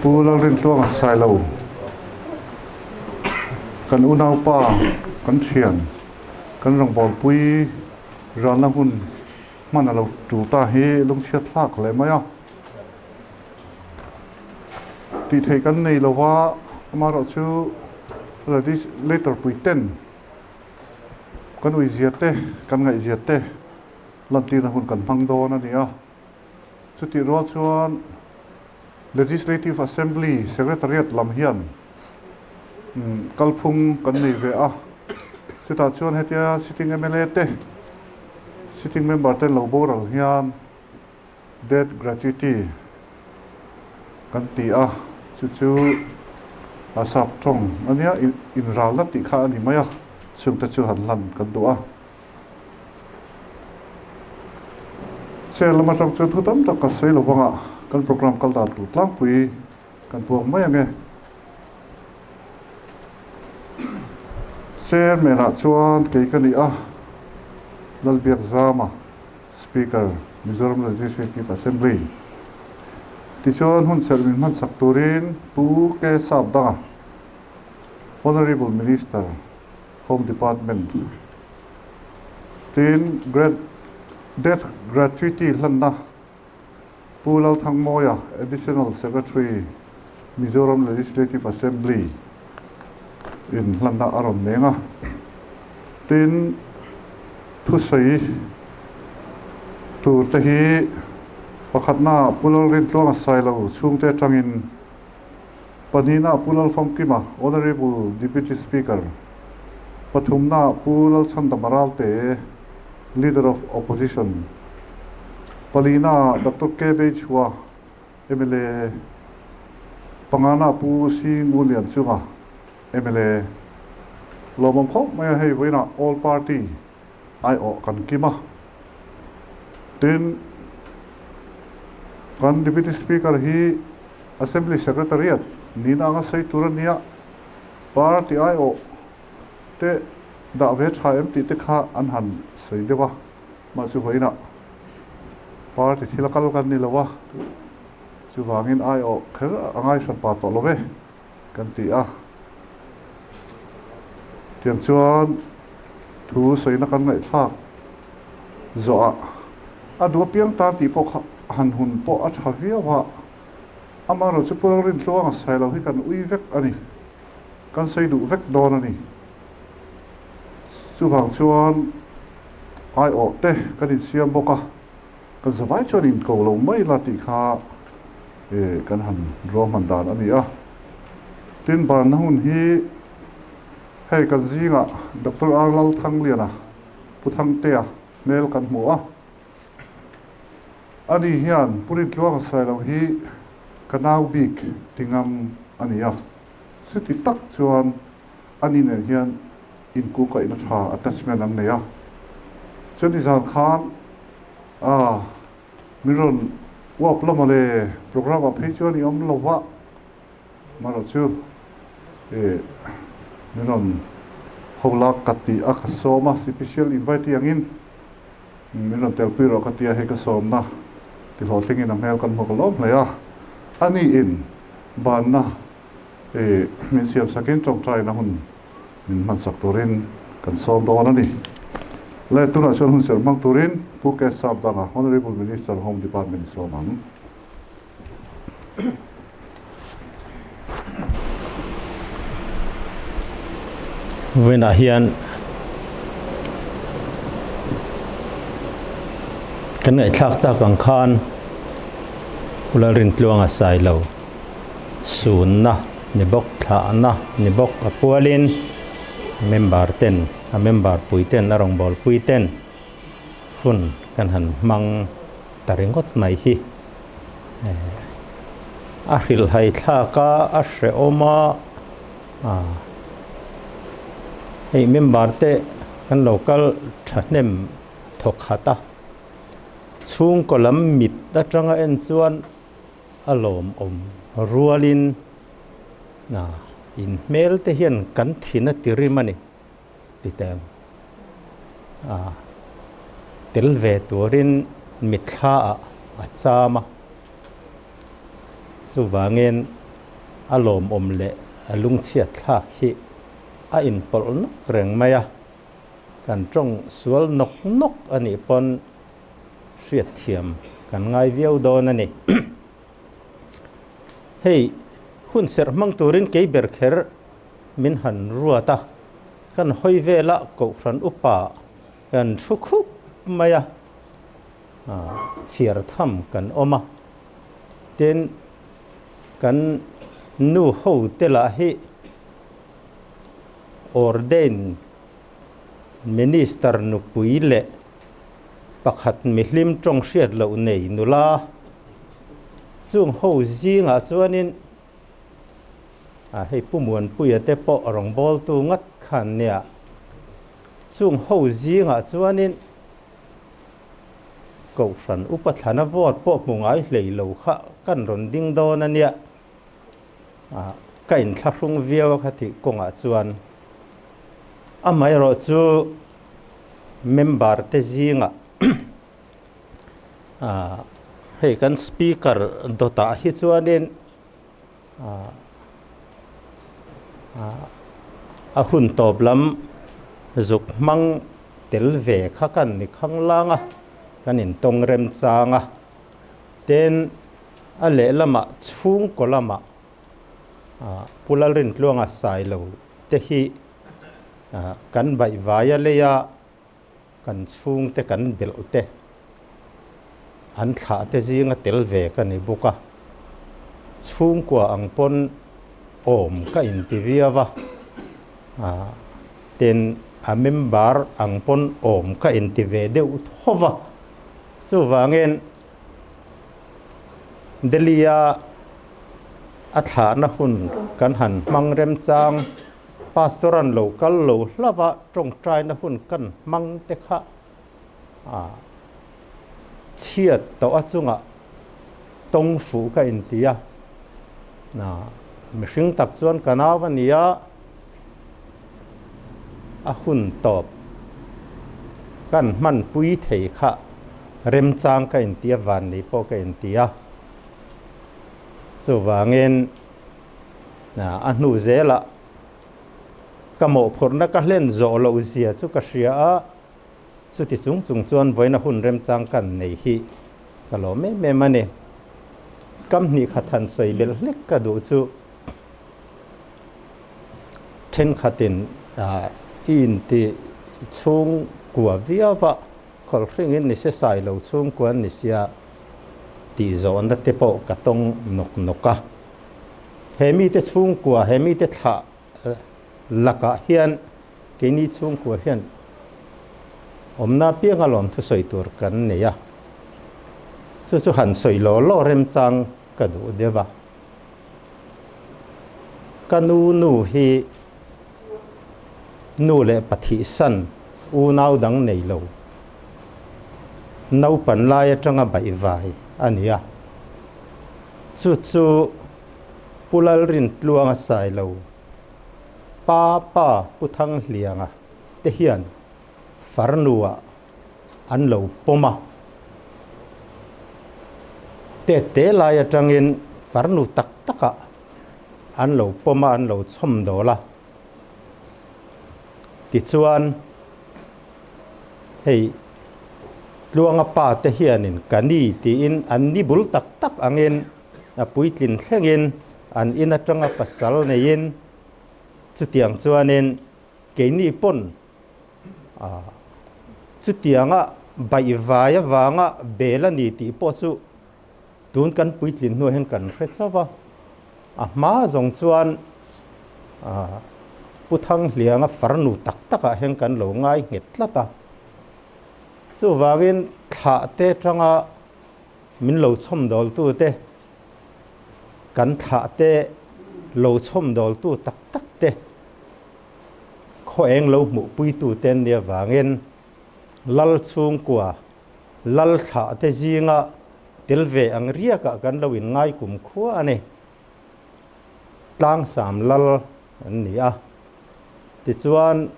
Pu Lalrintluanga Sailo, kan unaupa, kan thian, kan rawngbawlpui ralna hun hman a lo tul ta hi lungchhiat thlak hle mai a. Tih theih kan nei lo va, amaherawhchu legislator pui ten kan uizia te, kan ngaihzia te lantirna hun kan hmang dawn a ni a. Chutih rual chuan Legislative Assembly Secretariat lam hian kalphung kan nei ve a, chutah chuan hetia sitting mla te, sitting member te lo boral hian death gratuity kan ti a, chu chu a sap tawng a nia, inralna tih kha a ni mai a, chungte chu han hlan kan duh a. Chair lam atang chuan thu tam tak ka sawi lo vanga kan program kal dan tur tlangpui kan puang mai ang e. Chairman ah chuan kei ka ni a, Lalbiakzama, Speaker, Mizoram Legislative Assembly. Tichuan hun serh min hmansak turin Pu K Sapdanga, Honourable Minister, Home Department tin Grad Death Gratuity hlanna Pu Lalthangmawia, Additional Secretary, Mizoram Legislative Assembly in hlanna a rawn neng a. Tin, thusawi tur te hi pakhatna Pu Lalrintluanga Sailo chhungte atangin Pahnihna Pu Lalfamkima, Honourable Deputy Speaker, Pathumna Pu Lalchhandama Ralte, Leader of Opposition, Palina Doctor K Beichhua, mla, Pangana Pu C Ngulianchunga, mla. Lawmawm khawp mai a, hei vawiinah All Party aiawh kan kim a. Tin, kan Deputy Speaker hi Assembly Secretariat nihna anga sawi tur a nia, party aiawh te dah ve tha em tih te kha an han sawi deuh a, mah chu vawiinah party thil a kal kan ni lo a, chuvangin aiawh kher a ngai hran pa tawh lo ve kan ti a. Tiang chuan thu sawina kan ngaihthlak zawhah a duh apiang tan tih pawh kha han hun pawh a tha viau a, amaherawh chu Pu Lalrintluanga Sailo hi kan ui vek a ni, kan sawi duh vek dawn a ni. Chuvang chuan aiawh te kan insiam bawk a, kan zavai chuan inko lo mai la tih kha kan han ruahman dan a ni a. Tin, banna hun hi hei kan zingah Doctor R Lalthangliana, Pu Thangtea hmel kan hmu a. Ani hian Pu Rintluanga Sailo hi ka nau bik ti ngam a ni a. Chuti tak chuan ani nen hian inkukaihna tha attachment an nei a. Chuan nizan khan a min rawn uap la mawle, programme ah phei chuan i awm lo va, Marawh chu eh min rawn ho la ka ti a, ka sawm a, special invite angin min rawn telpui rawh ka ti a, hei ka sawmna ti hlawhtlingin a hmel kan hmu ka lawm hle a, ani in banna eh min siam sakin tawngtaina hun min hmansak turin kan sawm dawn a ni. Le tunah chuan hun serh hmang turin Pu K Sapdanga, Honourable Minister, Home Department sawm ang. Vawiinah hian kan ngaihthlak tak ang khan Pu Lalrintluanga Sailo sunna ni bawk thlahna ni bawk a pualin member ten a member pui ten a rawngbawlpui ten hun kan han hmang ta ringawt mai hi a hrilhhai thlak a a hrehawm a hei member te kan lo kal thahnem thawk khat a chhungkaw lam mit atanga en chuan a lawmawm rualin in hmel te hian kan thin a ti rim a ni. Ti teng a tel ve turin mitthla ah a cham a, chuvangin. A lawmawm leh a lungchhiat thlak hi a inpawlh nawk reng mai a, kan tawng sual nawk nawk a nih pawn hriatthiam kan ngai viau dawn a ni. Hei, hun serh hmang turin kei ber kher min han ruat a, kan hawi vela Kohhran upa kan thu khup mai a, chhiar tham kan awm a, tin kan nu ho te lah hi ordain minister nupui leh pakhat mihlim tawng hriat loh nei nula chung ho zingah chuanin hei Pu Muanpuia te pawh rawngbawltu ngat khan nia chung ho zingah chuanin Kohhran upa thlana vote pawh hmu ngai hlei lo kha kan rawn ding dawn a nia. Ka inthlahrung viau a kha tih kawngah chuan amaherawh chu member te zingah hei kan speaker dawtah hi chuanin a hun tawp lam zuk hmang tel ve kha kan ni khang lang a, kan intawng remchang a, tin a lehlamah chhungkaw lamah Pu Lalrintluanga Sailo te hi kan baihvai a lei a. Kan chhungte kan belh te, an thlah te zinga tel ve ka ni bawk a, chhungkua ang pawn awm ka inti viau a, tin a member ang pawn awm ka inti ve deuh tho va, chuvangin Delhi-a a thlahna hun kan han hmang remchang. Pastor an lo kal lo hlauh a, tawngtaina hun kan hmang te kha chhiat tawh a chungah tawng fuh ka inti a, mihring tak chuan ka nau a ni a, a hun tawp kan hmanpui thei kha remchang ka inti a, vanni pawh ka inti a, chuvangin. A hnu zelah ka mawhphurhna ka hlen zawh loh zia chu ka hria a, chuti chung chung chuan vawiina hun remchang kan nei hi ka lawm em em a ni. Kam hnih khat han sawi belh hlek ka duh chu thenkhatin i inti chhungkua viau a, Khawlhringin ni se sai lo chhungkua an ni sia tih zawhna te pawh ka tawng nawk nawk a. He mite chhungkua, he mite thlah lakah hian keini chhungkua hian awmna pianga lawm thusawi tur kan nei a. Chu chu han sawi law law remchang ka duh deuh a. Ka nu nu hi Nu leh pathihsan unau dang nei lo. Naupan lai atanga baihvai a ni a. Chu chu Pu Lalrintluanga Sailo, Pa Pa Pu Thanghlianga te hian farnuah an lo pawm a. Tette lai atangin farnu tak takah an lo pawm a, an lo chhawm dawl a. Tichuan, hei Tluanga pa te hianin ka ni tiin an ni bul tak tak angin a puitlin thlengin an in atanga pasal neiin chutiang chuanin keini pawn chutianga baihvai avanga bel a ni tih pawh chu Tun kan puitlin hnuah hian kan hre chauh a, a hma zawng chuan Pu Thanghlianga farnu tak takah hian kan lo ngai nghet tlat a. Chuvangin thlah te atanga min lo chhawmdawltu te, kan thlah te lo chhawmdawltu tak tak te, khaw eng lo hmuhpuitu te an nih avangin Lal chhungkua Lal thlah te zinga tel ve ang riakah kan lo inngai kum khua a ni. Tlangsam lal an ni a. Tichuan,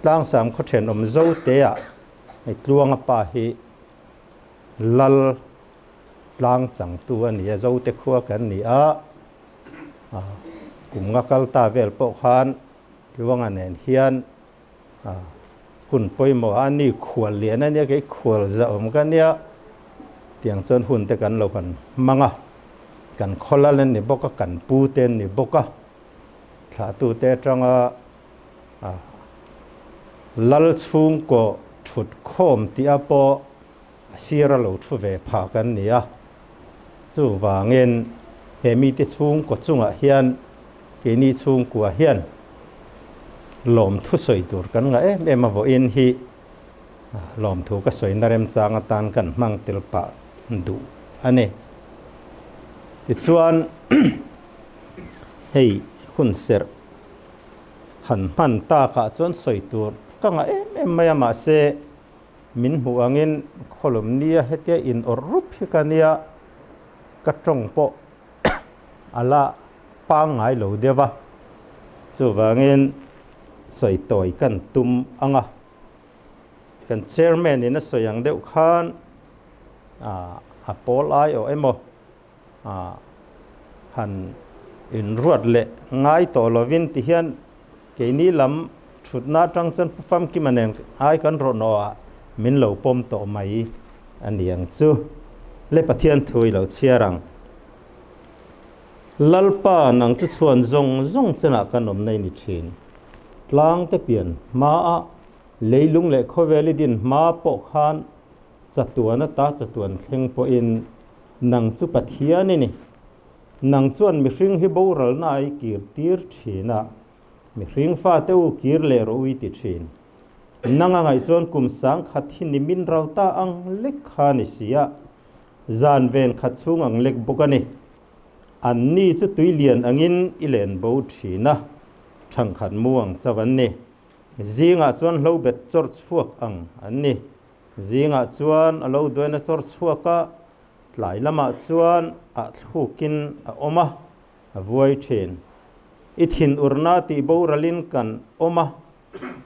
Tlangsam khaw thenawm Zotea hei Tluanga pa hi lal tlang changtu a ni a, Zote khua kan ni a. Kum nga kal ta vel pawh khan Tluanga nen hian hun pawimawh a ni khual lian a nia kei khual zahawm ka nia tiang chuan hun te kan lo han hmang a, kan khawlal an ni bawk a, kan pu te an ni bawk a, thlahtute atanga lal chhungkaw thut khawm tih a pawh a sir a lo thu ve phah kan ni a, chuvangin he mite chhungkaw chungah hian keini chhungkua hian lawmthu sawi tur kan ngah em em a vawiin hi lawmthu ka sawina remchang atan kan hmang tel pah duh a ni. Tichuan hei hun serh han hman takah chuan sawi tur ka ngah em em mai a mahse Min hmuh angin khawlawm nia hetia in awrh rup hi ka nia, ka tawng pawh a la pangngai lo deuh a, chuvangin sawi tawi kan tum ang a. Kan chairman in a sawi ang deuh khan a pawl ai awh emaw han inruat leh ngai tawh lovin ti hian keini lam thutna atang chuan Pu Famkima nen ai kan rawn awh ah min lo pawm tawh mai a ni ang chu. Le Pathian thu i lo chhiar ang. Lalpa nang chu chhuan zawng zawng chenah kan awm nei ni thin. Tlang te pian hmaah leilung leh khawvel i din hma pawh khan chatuan ata chatuan thleng pawhin Nang chu Pathian i ni. Nang chuan mihring hi boralna a i kir tir thin a, mihring fate u kir leh rawh u i ti thin. Nang a ngaih chuan kum sang khat hi ni min ral ta ang lek kha ni si a, zan ven khat chhung ang lek bawk a ni. An ni chu tui lian angin i len bo thin a, thangkhat mu ang chauh an ni. Zingah chuan hlo bet chawrh chhuak ang an ni. Zingah chuan a lo duain a chawr chhuak a, tlai lamah chuan a thlukin a awm a, a vuai thin. I thinurna tih boralin kan awm a,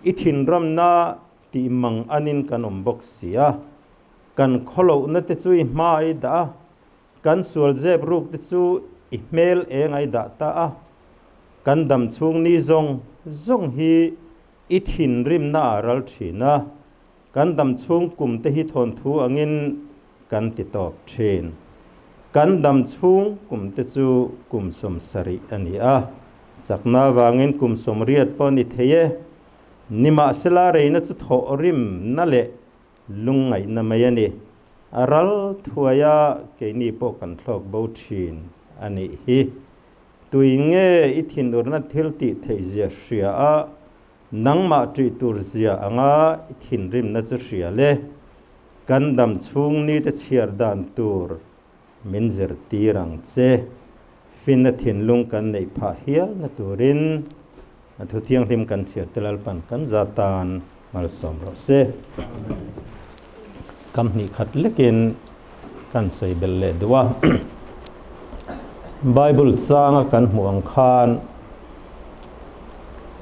i thinramna tih mang anin kan awm bawk si a. Kan khawlohna te chu i hma i dah a, kan sual zep ruk te chu i hmel eng a i dah ta a. Kan dam chhung ni zawng zawng hi i thinrimna a ral thin a. Kan dam chhung kum te hi thawnthu angin kan ti tawp thin. Kan dam chhung kum te chu kum 70 a ni a, chakna avangin kum 80 pawh ni thei e. Nimahsela reina chu thawh rimna leh lungngaihna mai a ni. A ral thuaia keini pawh kan thlawk bo thin a nih hi. Tui nge i thinurna thil tih theih zia hria a, Nangmah ṭih tur zia anga i thinrimna chu hria le, kan dam chhung nite chhiar dan tur min zirtir ang che. Finna thinlung kan neih phah hialna turin a thu thianghlim kan chhiar te Lalpan kan za tan malsawm rawh se. Kam hnih khat lekin kan sawi belh leh duh a. Bible changa kan hmuh ang khan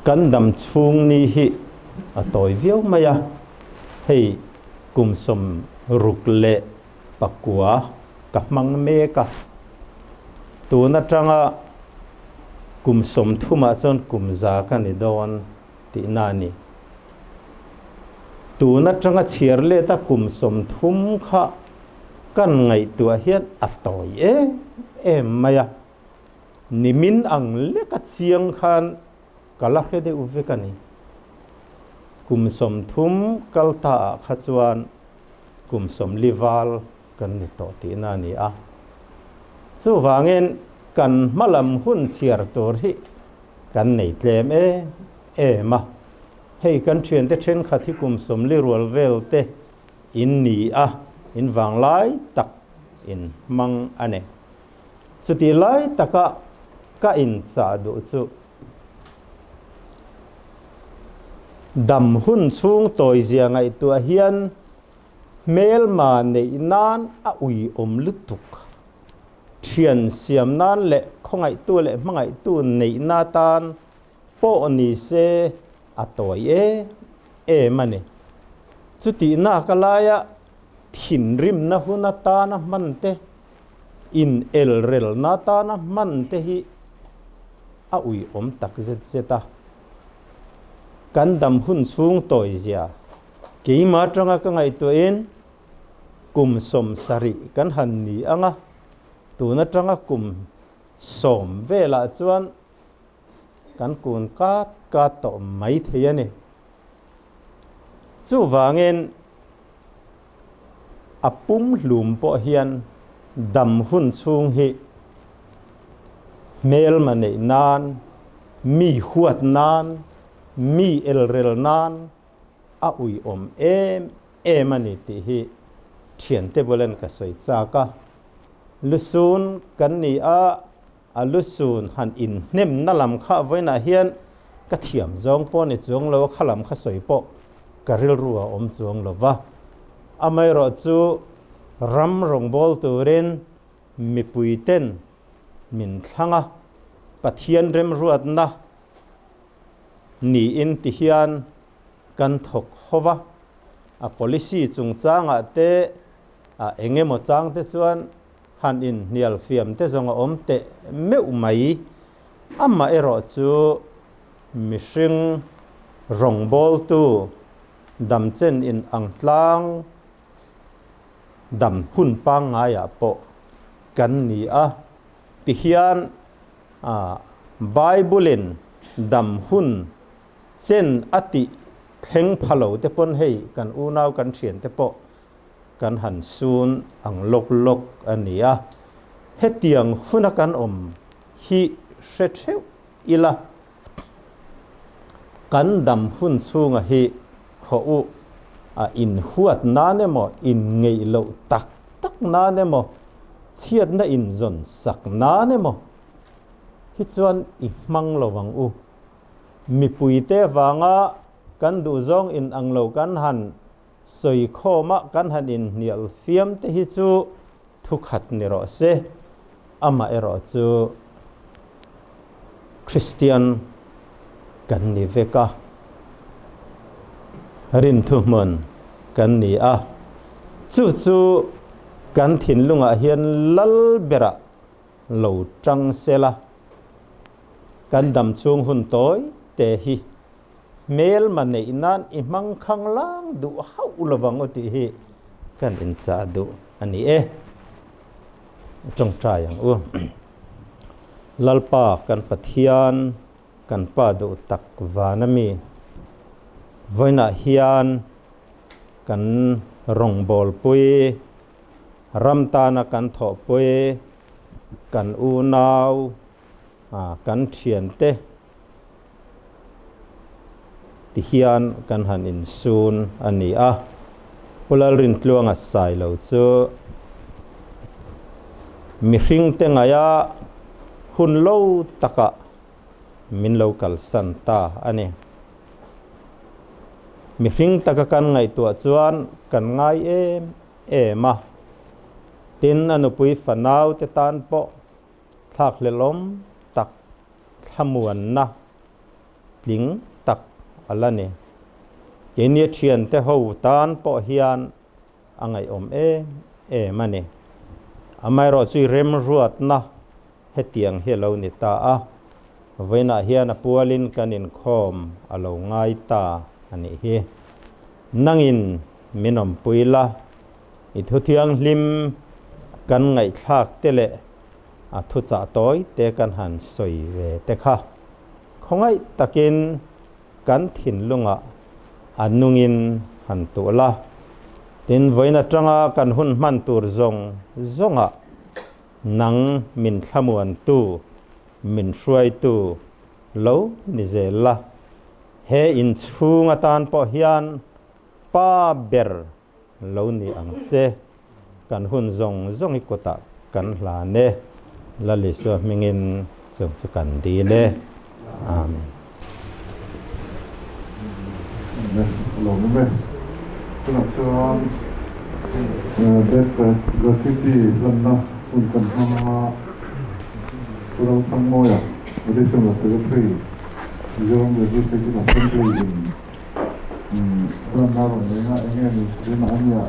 kan dam chhung ni hi a tawi viau mai a, hei kum 69 ka hmang mek a, tun atanga kum 30 ah chuan kum 100 ka ni dawn tihna a ni. Tun atanga chhiar let a kum 30 kha kan ngaihtuah hian a tawi em em mai a, nimin ang leka chiang khan ka la hre deuh vek a ni. Kum 30 kal ta ah kha chuan kum 40 val kan ni tawh tihna a ni a. Chuvangin kan hmalam hun chhiar tur hi kan nei tlem em em a. Hei kan thiante thenkhat hi kum 40 rual vel te in ni a, in vanglai tak in hmang a ni. Chutih lai taka ka inchah duh chu dam hun chhung tawizia ngaihtuah hian hmelma neih nan a uiawm lutuk. Thian siam nan leh khawngaihtu leh hmangaihtu neihna tan pawh ni se a tawi em em a ni. Chutihnak laia thinrimna hun atana hman te, inelrelna atana hman te hi a uiawm tak zet zet a. Kan dam hun chhung tawi zia keimah atanga ka ngaihtuahin kum 70 kan han ni ang a, tun atanga kum 10 velah chuan kan kun kat kat tawh mai thei a ni. Chuvangin a pumhlum pawh hian dam hun chhung hi hmelma neih nan, mi huat nan, mi elrel nan a uiawm em em a ni tih hi thiante bulan ka sawi chak a. Lusun kan ni a. A lusun han inhnemna lam kha vawiinah hian ka thiam zawng pawh ni chuang lo a, kha lam kha sawi pawh ka rilru a awm chuang lo va. Amaherawh chu ram rawngbâwl turin mipuiten min thlang a, Pathian remruatna niin ti hian kan thawk ho va, a policy chungchangah te a eng emaw chang te chuan Han inhnial fiam te zawng a awm teh meuh mai. Amah erawh chu mihring rawngbawltu damchen in ang tlang dam hun pangngaiah pawh kan ni a. Tihian Bible-in dam hun chen a tih thleng pha lo te pawn hei kan unau kan thiante pawh kan han sun ang lawk lawk a ni a, hetiang huna kan awm hi hre theuh ila, kan dam hun chhunga hi khaw u a inhuat nan emaw, inngeih loh tak tak nan emaw, chhiatna inzawn sak nan emaw hi chuan i hmang lo ang u. Mipuite vanga kan duhzawng inang lo kan han Sawikhawma kan han inhnial fiam te hi chu thukhat ni rawh se, amah erawh chu Kristian kan ni vek a, rinthuhmun kan ni a, chu chu kan thinlungah hian lal berah lo tang sela, kan damchhung hun tawi te hi Hmelma neih nan i hmang khang lang duh hauh lovang u tih hi kan inchah duh a ni e. Tawngtai ang u. Lalpa kan Pathian, kan Pa duh tak van a mi. Vawiinah hian kan rawngbawlpui, ram tana kan thawhpui, kan unau, kan thiante, Ti hian kan han insun a ni a, Pu Lalrintluanga Sailo chu mihringte ngaia hun lo takah min lo kalsan ta a ni. Mihring taka kan ngaihtuah chuan kan ngai em em a, tin a nupui fanaute tan pawh thlakhlelawm tak thlamuanna tling tak a la ni. Keini thiante ho tan pawh hian a ngaihawm em em a ni. Amaherawh chu remruatna hetiang hi a lo ni ta a, vawiinah hian a pualin kan inkhawm a lo ngai ta a nih hi. Nangin min awmpui la, i thu thianghlim kan ngaihthlak te leh A thuchah tawi te kan han sawi ve te kha khawngaih takin kan thinlungah a nungin han tuh la. Tin, vawiin atanga kan hun hman tur zawng zawngah nang min thlamuantu, min hruaitu lo ni zel la. He inchhung atan pawh hian pa ber Lo ni ang che, kan hun zawng zawng i kutah kan hlan e, Lal Isua hmingin chung chu kan dil e. Amen. Amen. A lawm awm e. Tunah chuan Death Gratuity hlanna hun kan hmang a, Pu Ramthangmawia, Additional Secretary, Mizoram Legislative Assembly in Hlanna rawn nei a, enge ni tunah a nia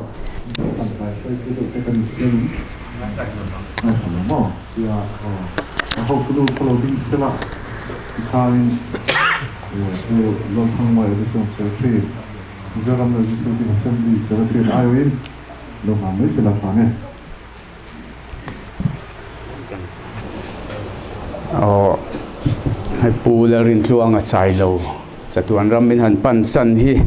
han tlai sawi pui deuh te ka ni chiang in ngaithla lo maw tia a hotu nu khaw lo ding sela. Tikhain Pu Lalthangmawia Additional Secretary, Mizoram Legislative Assembly Secretary aiawhin lo nghah mai se la tha nge. Aw, hei Pu Lalrintluanga Sailo chatuan ram min han pan san hi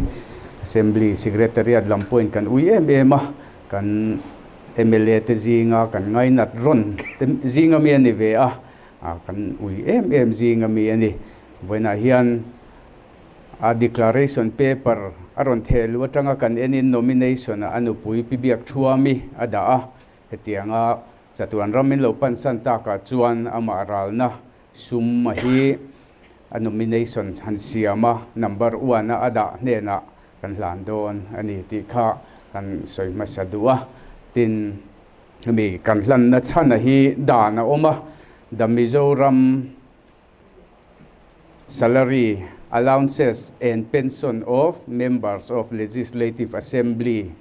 Assembly Secretariat lam pawhin kan ui em em a, kan mla te zinga kan ngainat rawn te zinga mi a ni ve a, kan ui em em zinga mi a ni. Vawiinah hian a declaration paper a rawn theh luh atanga kan enin nomination ah a nupui Pi Biak Thuami a dah a, hetianga chatuan ram min lo pansan takah chuan amah ralna sum a hi a nomination han siam a, number one a a dah hnenah kan hlan dawn a ni tih kha kan sawi hmasa duh a, tin hemi kan hlanna chhana hi dan a awm a, The Mizoram Salary, Allowances and Pension of Members of Legislative Assembly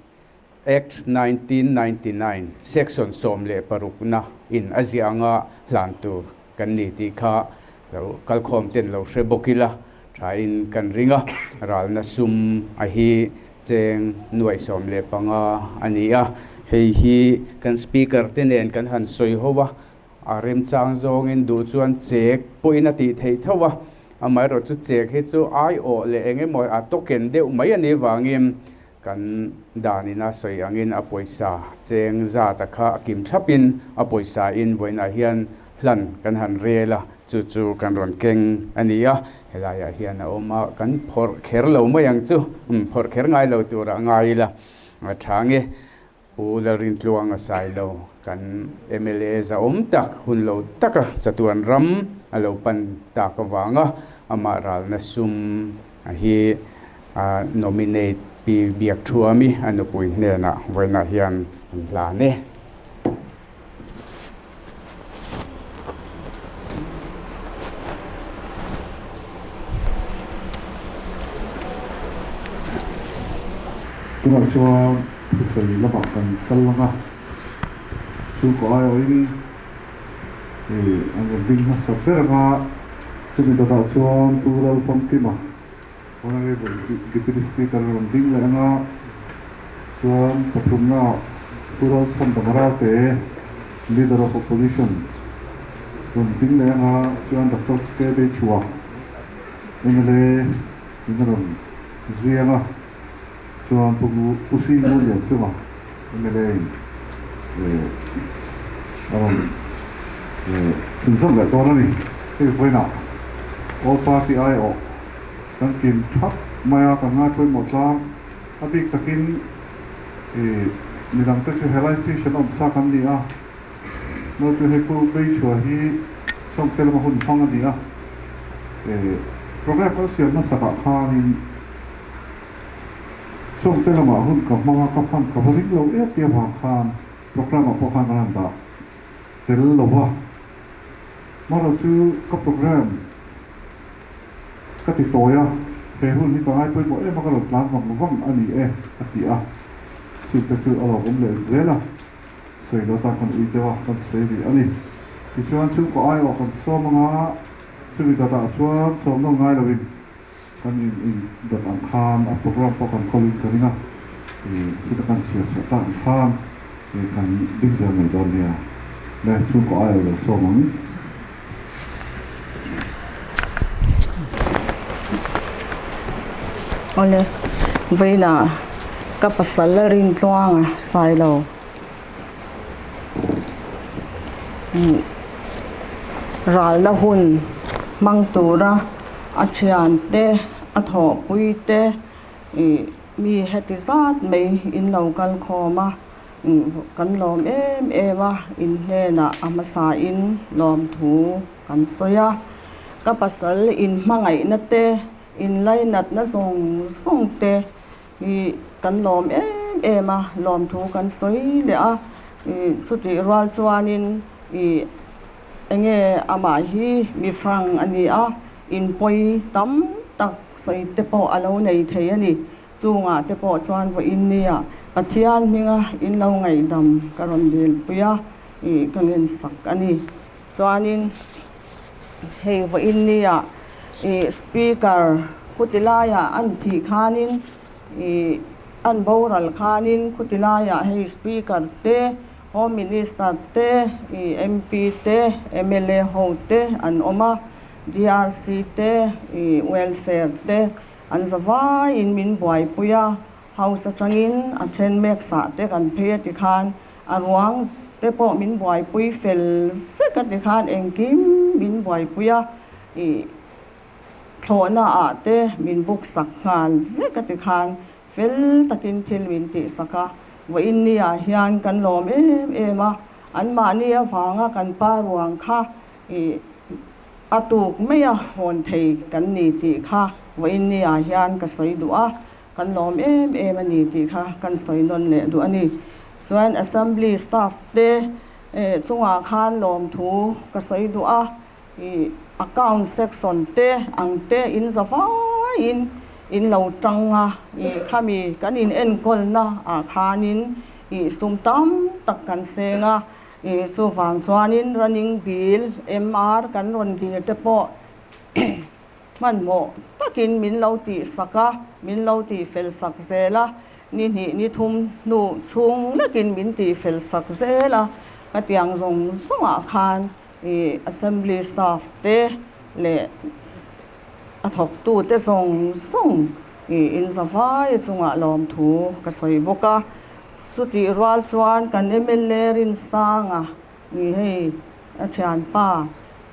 Act 1999 Section 16 na in a ziah anga hlan tur kan ni tih kha lo kalkhawm ten lo hre bawk ila thain kan ring a, ralna sum a hi cheng nuaih 15 a ni a, hei hi kan Speaker te nen kan han sawi ho a, A remchang zawngin duh chuan chek pawhin a tih theih tho a, amaherawh chu chek hi chu aiawh leh eng emaw a token deuh mai a nih vangin kan danin a sawi angin a pawisa cheng zat a kha a kim thlapin a pawisa in vawiinah hian hlan kan han rel a, chu chu kan rawn keng a ni a, helaiah hian a awm a, kan phawrh kher lo mai ang chu, phawrh kher ngai lo turah ngai ila a tha nge. Pu Lalrintluanga Sailo kan mla zahawm tak hun lo taka chatuan ram a lo pan tak avanga amah ralna sum hi a nominate Pi Biakthuami a nupui hnenah vawiinah hian an hlan e. Tunah chuan thusawi lamah kan kal ang a, chhungkaw aiawhin an rawn ding hmasa ber ang a, chumi dawtah chuan Pu Lalfamkima, Honourable Deputy Speaker a rawn ding leh ang a, chuan pathumna Pu Lalchhandama Ralte, Leader of Opposition rawn ding leh ang a, chuan Doctor K Beichhua, mla in a rawn zui ang a, chuan Pu Pu Si Ngulianchunga, mla in a rawn chhunzawm leh dawn a ni. Hei vawiinah All Party aiawh Kan kim thap mai a, kan ngai pawimawh tlang. A bik takin ih midang te chu helai station a awm sa kan ni a, no chu hei Pu Beichhua hi Sawngte lama hun hmang a ni a, ih program kan siam hmasakah khanin Sawngte lamah hun ka hmang a, ka hman ka va ring lo em tih avang khan program ah pawh khan kan han dah tel lo va, marawh chu ka program. Ka ti tawi a, he hun hi ka ngai pawimawh em a ka rawn tlan vang vang a ni e, a ti a. Chhungte chu a lo awm leh zel a, sawi lo tan kan ui deuh a, kan sawi rih a ni. Tichuan chhungkaw aiawh kan sawm ang a, chumi dawtah chuan sawm nawn ngai loin kan in in dawt ang khan a program pawh kan kawlin ka ring a, chuta kan chhiar chhuah tak ang khan kan ding zel mai dawn nia. Le chhungkaw aiawh lo sawm ang. Awle, vawiinah ka pasal a rintluang a Sailo. Ralna hun hmang tura a thiante, a thawhpui te ih mi heti zat mai in lo kal khawm a. Kan lawm em em a, in hnenah a hmasa in lawmthu kan sawi a. Ka pasal in hmangaihna te, in lainatna zawng zawng te hi kan lawm em em a, lawmthu kan sawi leh a. Chutih rual chuanin ih enge amah hi mi frank a ni a, in pawi tam tak sawi te pawh a lo nei thei a ni. Chungah te pawh chuan vawiin nia Pathian hminga in lo ngaihdam ka rawn dilpui a, ih ka ngensak a ni. Chuanin hei vawiin nia Ih speaker khuti laiah an thih khanin ih an boral khanin khuti laiah hei speaker te home minister te ih MP te mla ho te an awm a DRC te ih welfare te an za vaiin min buaipui a house atangin a then mek sah te kan phei a tikhan a ruang te pawh min buaipui fel vek a tikhan engkim min buaipui a. Ih thlawhna ah te min buk sak nghal vek a ti khan fel takin thil min tih sak a, vawiin ni ah hian kan lawm em em a, anmahni avanga kan pa ruang kha ih a tuk mai a hawn thei kan ni tih kha vawiin ni ah hian ka sawi duh a, kan lawm em em a ni tih kha kan sawi nawn leh duh a ni. Chuan Assembly staff te chungah khan lawmthu ka sawi duh a. Ih account section te ang te in za vaiin in lo tang a, ih khami kan in enkawlna ah khanin ih sum tam tak kan seng a, ih chuvang chuanin running bill MR kan rawn dil te pawh hmanhmawh takin min lo tih sak a, min lo tih fel sak zel a, ni hnih ni thum hnu chhung lekin min tih fel sak zel a, ka tiang zawng zawngah khan. Ih assembly staff te leh a thawktu te zawng zawng ih inzavai chungah lawmthu ka sawi bawk a. Chutih rual chuan kan mla Rinsanga ih hei a thianpa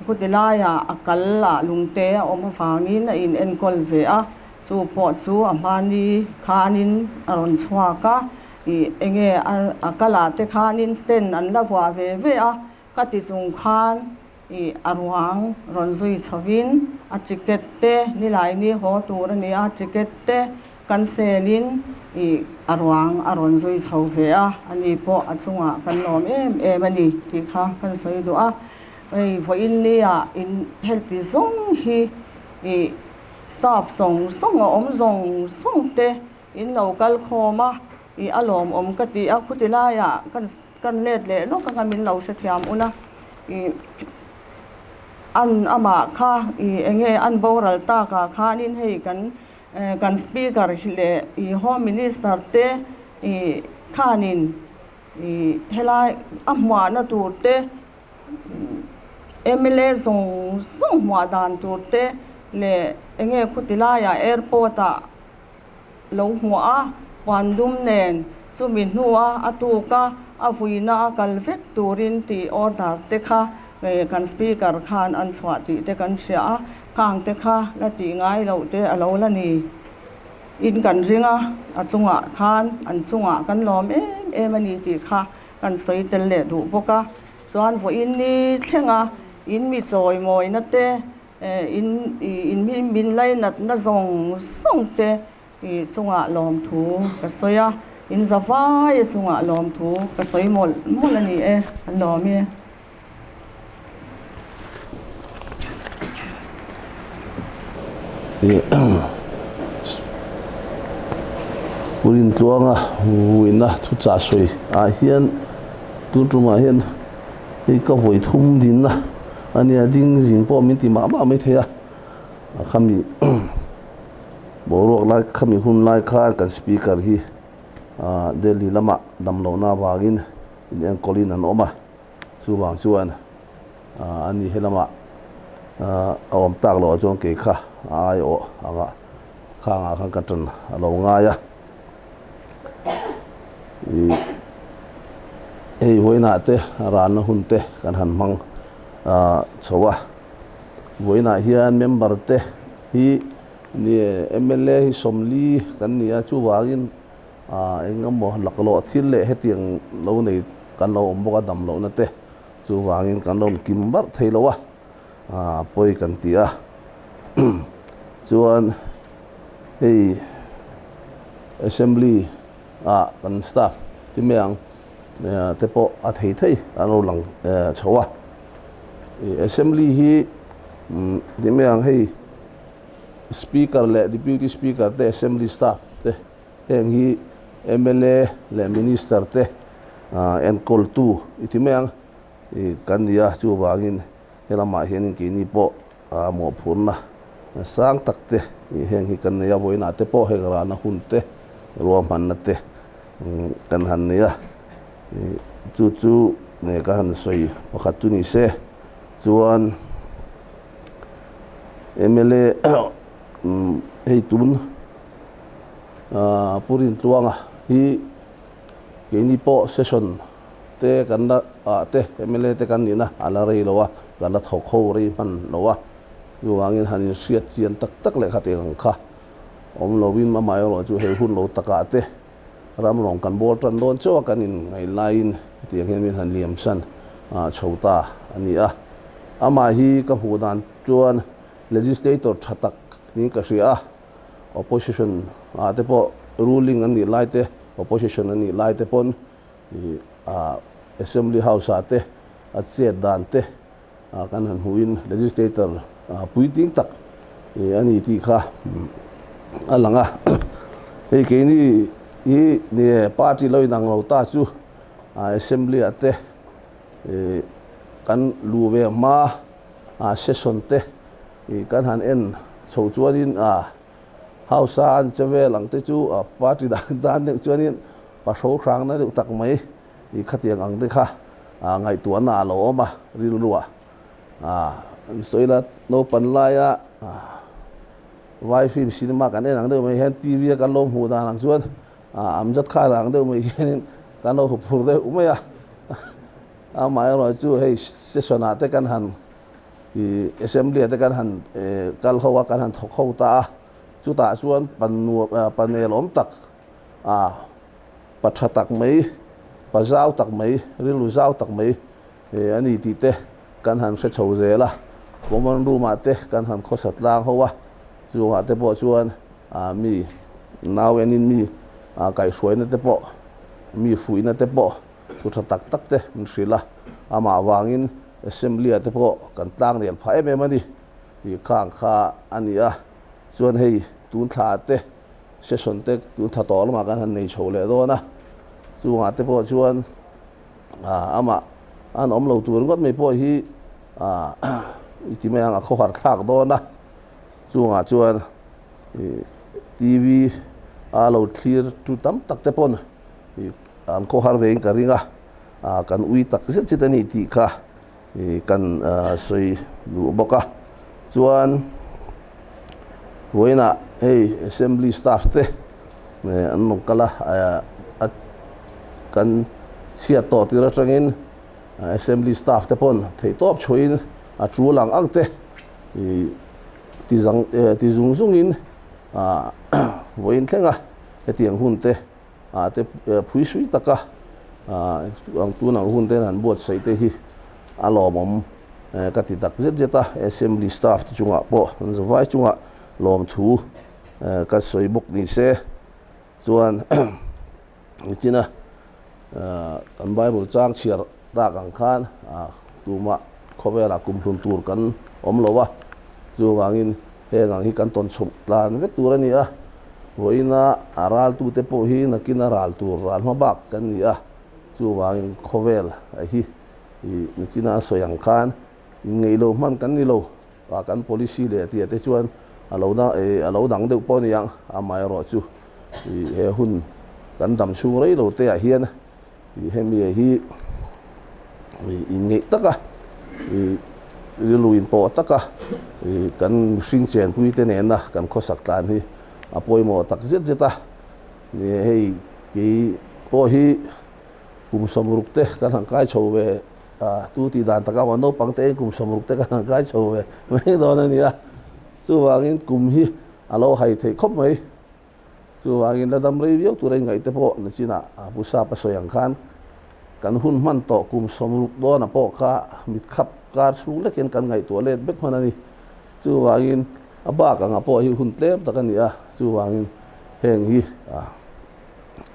khuti laiah a kal ah lungte a awm avangin a in enkawl ve a, chu pawh chu a hmani khanin a rawn chhuak a, ih enge a kalah te khanin stand an la vuah ve ve a. Ka ti chung khan ih a ruang rawn zui chhovin a ticket te nilaini haw tur a ni a, ticket te cancel in ih a ruang a rawn zui chho ve a, ani pawh a chungah kan lawm em em a ni tih kha kan sawi duh a. Hei vawiin nia in helti zawng hi ih staff zawng zawng a awm zawng zawng te in lo kal khawm a, ih a lawmawm ka ti a, khuti laiah kan. Kan let leh lawk anga min lo hrethiam ula ih an amah kha ih enge an boral tak ah khanin hei kan kan speaker leh ih home minister te ih khanin ih helai a hmuahna tur te mla zawng zawng hmuah dan tur te leh enge khuti laiah airport ah. Lo hmuah a, puan dum nen chumi hnua a tuk a, a vuina a kal vek turin tih order te kha kan speaker khan an chhuah tih te kan hria a, khang te kha la tih ngai loh te a lo la ni in kan ring a, a chungah khan an chungah kan lawm em em a ni tih kha kan sawi tel leh duh bawk a, chuan vawiin ni thlenga in mi chawimawina te In in min lainatna zawng zawng te i chungah lawmthu ka sawi a, in za vaia chungah lawmthu ka sawi mawlh mawlh a ni e, an lawm e. Pu Rintluanga vuina thuchah sawi ah hian tun tumah hian hei ka vawi thum dinna a nia ding zing pawh min ti mah mah mai thei a khami boruak lai khami hun lai khan kan speaker hi ah Delhi lamah damlohna avangin in enkawlin an awm a chuvang chuan ah ani helamah ah a awm tak loh ah chuan kei kha a aiawh anga khangah khan ka tan a lo ngai a. Ih hei vawiinah te ralna hun te kan han hmang ah chho a vawiinah hian member te hi ni mla hi sawmli kan ni a chuvangin ah eng emaw laklawh thil leh hetiang lo nei kan lo awm bawk a dam lohna te chuvangin kan rawn kim barh thei lo a ah pawi kan ti a chuan. Hei assembly ah kan staff te mai ang te pawh a thei thei an lo lang chho a assembly hi ti mai ang hei speaker leh deputy speaker te assembly staff te heng hi mla leh minister te enkawl tu i ti mai ang kan ni a chuvangin helamah hianin keini pawh mawhphurna. sang tak te heng hi kan nei a, vawiinah te pawh heng rana hun te ruahmanna te kan han nei a, chu chu nge ka han sawi pakhat chu ni se chuan mla hei tun Pu Rintluanga hi keini pawh session te kan la ah te mla te kan nihna a la rei lo a, kan la thawk ho rei hman lo a, chuvangin han inhriat chian tak tak leh kha tih ang kha awm lovin amaherawh chu hei hun lo takah te ram rawng kan bawl tan dawn chauh a kan inngaih laiin hetiang hian min han liam san chho ta a ni a, amah hi ka hmuh dan chuan legislator tha tak niin ka hria a. Opposition ah te pawh ruling an nih lai te, opposition an nih lai te pawn ah Assembly House ah te a chet dan te kan han hmuhin legislator puitling tak a ni tih kha a lang a. Hei keini hi ni party lo inang lo ta chu Assembly ah te kan luh ve hma session te I kan han en chho chuanin a house a an che vel ang te chu a party dan dan deuh chuanin pahro hrangna deuh tak mai i khatiang ang te kha a ngaihtuahna a lo awm a rilruah a an sawi la naupan laia vai film cinema kan en ang deuh mai hian TV a kan lo hmuh dan ang chuan a Amjad Khan ang deuh mai hianin kan lo huphur deuh mai a amaherawhchu chu hei session ah te kan han I assembly ah te kan han kal ho a, kan han thawk ho ta a, chutah chuan pa nelawm tak, pa tha tak mai, pa zau tak mai, rilru zau tak mai a ni tih te kan han hre chho zel a, common room ah te kan han khawsa tlang ho a, chungah te pawh chuan mi nau enin mi kaihhruaina te pawh, mi fuihna te pawh. Thu tha tak tak te min hrilh a, amah vangin Assembly ah te pawh kan tlang nel phah em em a ni tih khang kha a ni a. Chuan hei tun thla te session te tun thla tawh lamah kan han nei chho leh dawn a, chungah te pawh chuan amah an awm lo tur ringawt mai pawh hi i ti mai ang a khawhar thlak dawn a, chungah chuan TV a lo thlir tu tam tak te pawn An khawhar vein ka ring a, kan ui tak zet zet a ni tih kha kan sawi duh bawk a. Chuan vawiinah hei assembly staff te an rawn kal a, kan chhiat tawh tir atangin assembly staff te pawn theihtawp chhuahin a tul ang ang te ti zang ti zung zungin vawiin thlenga hetiang hun te ah te phui sui taka ang tun ang hun ten han buatsaih te hi a lawmawm ka ti tak zet zet a, assembly staff te chungah pawh an zavai chungah lawmthu ka sawi bawk ni se chuan nichina kan bible chang chhiar tak ang khan tumah khawvelah kumhlun tur kan awm lo a chuvangin Heng ang hi kan tawn chhawp tlan vek tur a ni a, vawiina a raltute pawh hi nakin a ral tur ral hma bak kan ni a, chuvangin khawvel a hi i nichina a sawi ang khan inngeih lo hman kan ni lo, a kan policy leh tih te chuan a lo na a lo dang deuh pawh a ni ang, amaherawhchu i he hun kan dam chhung rei lo te ah hian I hemi hi inngeih taka i rilru inpawh taka i kan mihring chenpui te nena kan khawsak tlan hi a pawimawh tak zet zet a. Ni hei kei pawh hi kum sawmruk te kan han kai chho ve a, tu tih dan taka maw naupang te in kum sawmruk te kan han kai chho ve mai dawn a ni a. Chuvangin kum hi a lo hai theih khawp mai. Chuvangin la dam rei viau tura inngaih te pawh nachinah Pu Sapa sawi ang khan kan hun hman tawh kum 60 dawna pawh kha mitkhap kar chhung lekin kan ngaihtuah let vek hman a ni. Chuvangin a bak anga pawh hi hun tlem tak a ni a, chuvangin heng hi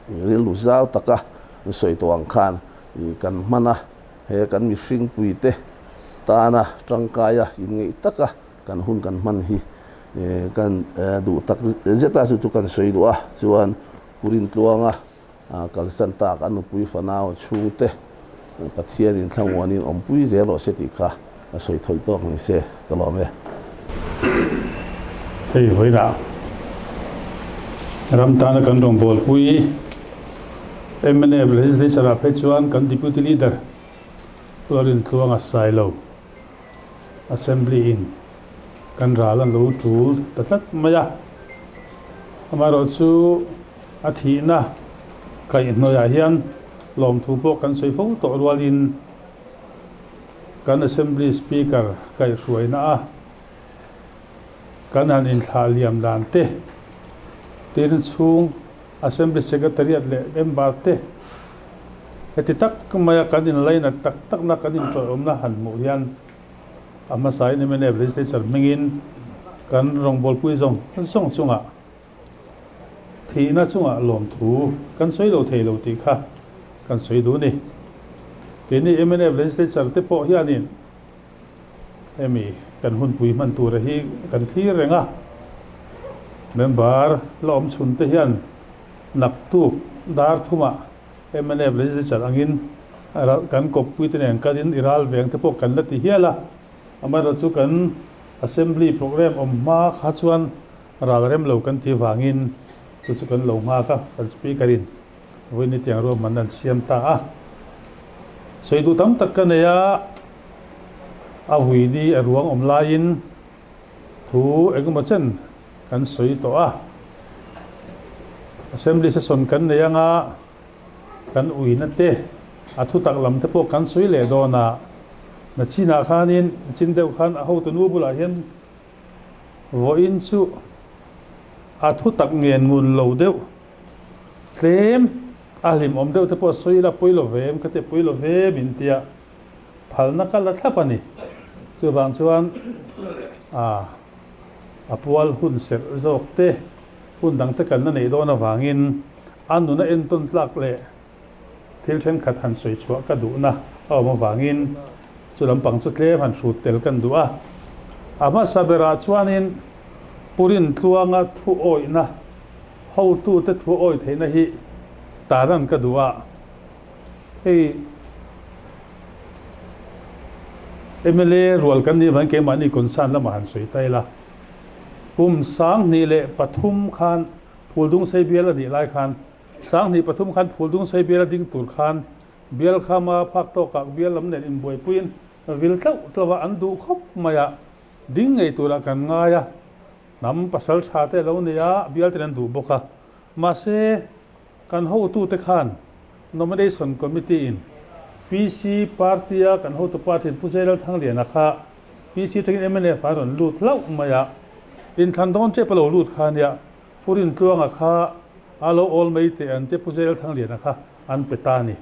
rilru zau taka an sawi tawh ang khan kan hman a, he kan mihringpui te tana tangkaia inngeih taka Kan hun kan hman hi kan duh tak zet a, chu chu kan sawi duh a, chuan Purin tluanga kalsan tak a nupui fanau chhungte Pathianin thlamuanin awmpui zel rawh se tih kha a sawi thawi tawk ni se ka lawm e. Hei vawiinah ram tana kan rawngbawlpui mnf Legislature ah phei chuan kan Deputy Leader Pu Lalrintluanga Sailo Assembly in kan ral an lo tul ta tlat mai a. Amaherawhchu a thihna kaihhnawihah hian lawmthu pawh kan sawi fo tawh rualin kan Assembly Speaker kaihhruaina a kan han inthlah liam dan te, tin chhung Assembly Secretariat leh member te heti tak maia kan inlainat tak takna kan inṭawihawmna han hmuh hian a hmasain mnf Legislature hmingin kan rawngbawlpui zawng zawng chungah thihna chungah lawmthu kan sawi lo thei lo tih kha kan sawi duh a ni. Keini mnf Legislature te pawh hianin Hemi kan hunpui hman tura hi kan thlir reng a, member la awm chhun te hian naktuk dar thumah mnf legislature angin kan kawppui te nen kalin i ral veng te pawh kan la ti hial a, amaherawhchu kan assembly programme awm hma kha chuan ral rem lo kan tih vangin chu chu kan lo nghak a, kan speaker in Vawiin tiang ruahmanna an siam ta a, sawi duh tam tak ka nei a, a vuini a ruang awm laiin thu engemaw chen kan sawi tawh a, Assembly session kan nei anga kan uina te a thutak lam te pawh kan sawi leh dawn a, nachinah khanin chin deuh khan a hotu nu bulah hian vawiin chu a thutak ngen ngun lo deuh. Tlem a hlimawm deuh te pawh sawi ila pawi lo ve em ka ti a, pawi lo ve min tia phalna ka la thlap a ni. Chuvang chuan a a pual hun serh zawk te hun dang te kan la neih dawn avangin a nuna entawn tlak leh thil thenkhat han sawi chhuah ka duhna a awm avangin chu lampang chu tlem han hrut tel kan duh a. A hmasa berah chuanin Purin tluanga thu awihna Hotute thu awi theihna hi taran ka duh a, hei mla rual kan nih avangin keimahni concern lamah han sawi ta ila. Kum 2003 khan Phuldungsei bial a nih lai khan 2003 khan Phuldungsei bial a ding tur khan bial khama phak tawkah bial lam nen inbuaipuiin vil tlauh tlauh a, an duh khawp mai a, ding ngei turah kan ngai a. Hnam pasal tha te lo nei a, bial ten an duh bawk a. Mahse, kan hotute khan Nomination Committee in PC party a kan hotu pa thin Pu Zailal Thangliana kha PC tangin mnf ah a rawn lut hlauh mai a. Inthlan dawn tep a lo lut kha nia, Pu Rintluanga kha a lo awl mai teh an tia Pu Zailal Thangliana kha an pe ta a ni.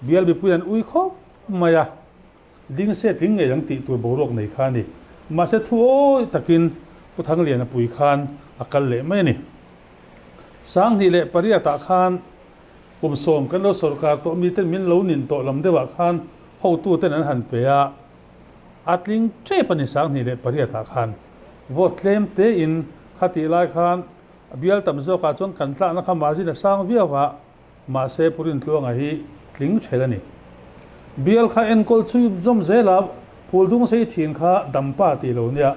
Bial mipui an ui khawp mai a. Ding se tling ngei ang tih tur boruak nei kha a ni. Mahse thu awi takin Pu Thangliana pui khan a kal leh mai a ni. 2008 ah khan kum 10 kan lo sawrkar tawh miten min lo nin tawh lam deuhah khan hotuten an han pe a, a tling tep a ni 2008 ah khan. Vote tlem tein kha tih lai khan bial tam zawkah chuan kan tlakna kha margin a sang viau a, Mahse Pu Rintluanga hi tling ṭhel a ni. Bial kha enkawl chu zawm zel a, Phuldung sei ṭhin kha dampa tih lo nia.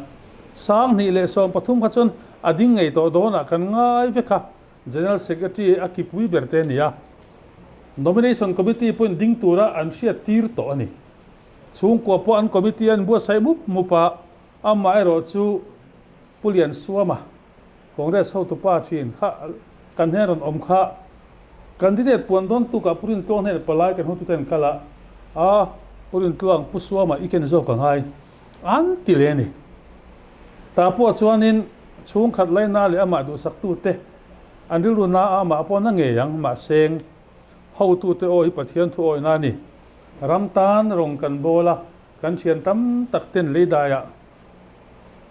2013 kha chuan a ding ngei tawh dawnah kan ngai vek a, General Secretary a kipui ber te a ni a. Nomination Committee pawhin ding tura an hriat tir tawh a ni. Chhungkua pawh an committee an buatsaih mup mup a, amaherawh chu Pu Liansuama Congress hotupa thin kha kan hnen rawn awm kha candidate puan dawn tukah Pu Rintluang hnen palai kan hotute an kal a, a Pu Rintluang Pu Suama i ken zawk a ngai an ti leh a ni. Tah pawh chuanin chhungkhat laina leh amah duhsaktute an rilru na a amah pawh na ngei ang mahseng hotute aw hi Pathian thu awihna a ni. Ram tan rawng kan bawl a, kan thian tam tak ten leidaiah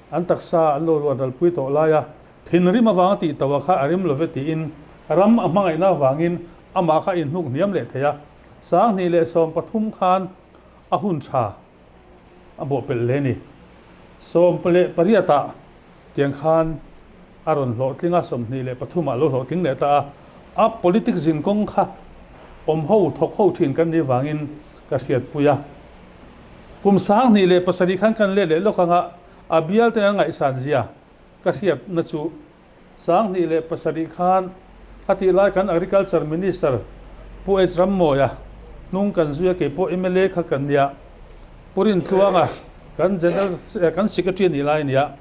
An taksa an lo ruat ralpui tawh lai a, thinrim avanga tih tauh a kha a rim love tiin ram a hmangaihna avangin amah kha a inhnuk hniam leh thei a. 2013 khan a hun tha a bawhpelh hle ni. 18 ah tiang khan a rawn hlawhtling a, 23 ah a lo hlawhtling leh ta a. A politics zinkawng kha awm ho thawk ho thin kan nih vangin ka hriatpui a. Kum 2007 khan kan let leh lawk anga a bial ten an ngaihsan zia. ka hriatna chu 2007 khan khatih lai kan Agriculture Minister Pu H Rammawia hnung kan zui a, kei pawh mla kha kan nia, Pu Rintluanga kan General kan Secretary a nih lai a nia,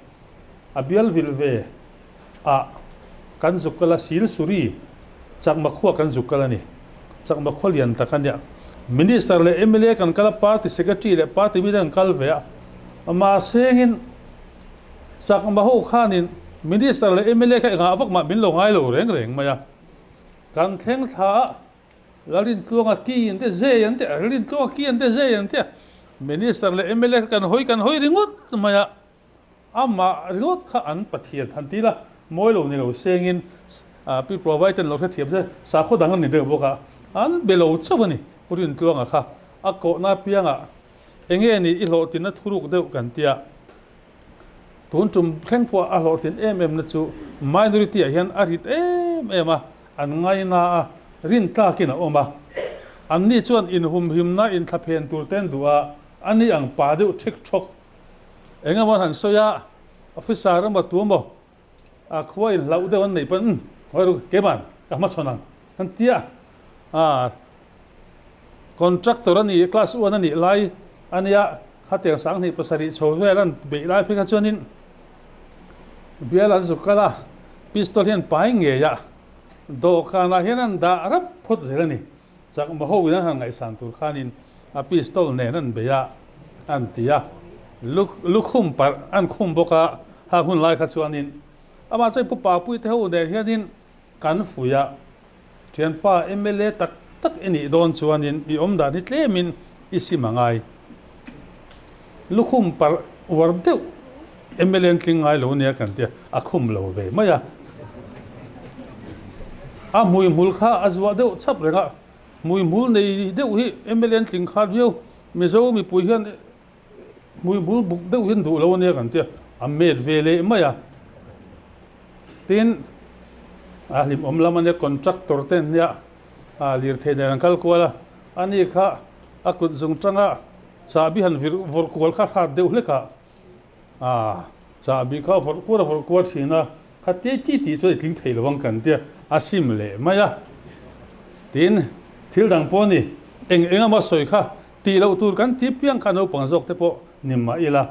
a bial vil ve ah kan zuk kal a, Silsuri Chakma khua kan zuk kal a ni, Chakma khua lian tak a nia. Minister leh mla kan kal a, Party Secretary leh Party mite kan kal ve a, mahsengin Chakma ho khanin Minister leh mla kha engah vak mah min lo ngai lo reng reng mai a. Kan thleng thla a, Lalrintluanga ki an ti a, zai an ti a, Lalrintluanga ki an ti a, zai an ti a. Minister leh mla kha kan hawi kan hawi ringawt mai a, amah ringawt kha an Pathian han ti la, mawi lo ni lo sengin Pi Provide an lo hrethiam se, sakhaw dang an ni deuh bawk a, an be lo chauh a ni. Pu Rintluanga kha a kohna apiangah enge ni i hlawhtinna thuruk deuh kan ti a. Tun tum thleng pawh a hlawhtlin em em na chu minority ah hian a rit em em a, an ngaina a, rin tlakin a awm a. Anni chuan inhumhimna inthlaphen tur te an duh a, ani ang pa deuh thik thawk. Eng emaw an han sawi a, officer emaw tu emaw a khua in hlauh deuh an neih pawn umm hawi ru keimah ka hmachhawn ang an ti a, ah contractor a ni class one a nih lai a nia khatiang 2007 chho vel an beih lai phei kha chuanin bial an zuk kal a pistol hian pai ngei a dawhkanah hian an dah rap phawt zel a ni. Chakma ho in an han ngaihsan tur khanin a pistol nen an bei a an ti a, lukhum parh an khum bawk a, ha hun lai kha chuanin amah chuan Pu Papui te ho nen hianin kan fuih a, thianpa mla tak tak i nih dawn chuanin i awm dan hi tlemin i sim a ngai. Lukhum parh uar deuh mla an tling ngai lo nia kan tia, a khum lo ve mai a. A hmuihmul kha a zuah deuh chhap reng a, hmuihmul nei deuh hi mla an tling khat viau, Mizo mipui hian hmuihmul buk deuh hian duh lo ania kan tia, a met ve leh mai a. Tin, a hlimawm lam ania contractor te nia lirthei nen an kal kual a, ani kha a kut zung tanga Chahbi han vir vawrh kual kha hrat deuh hlek a, aah chahbi kha vawrh kual a vawrh kual thin a, kha ti ti tih chuan i tling thei lo ang kan tia, a sim leh mai a. Tin, thil dang pawh a ni, eng eng emaw sawi kha tih loh tur kan ti piang kha naupang zawk te pawh ni mah ila.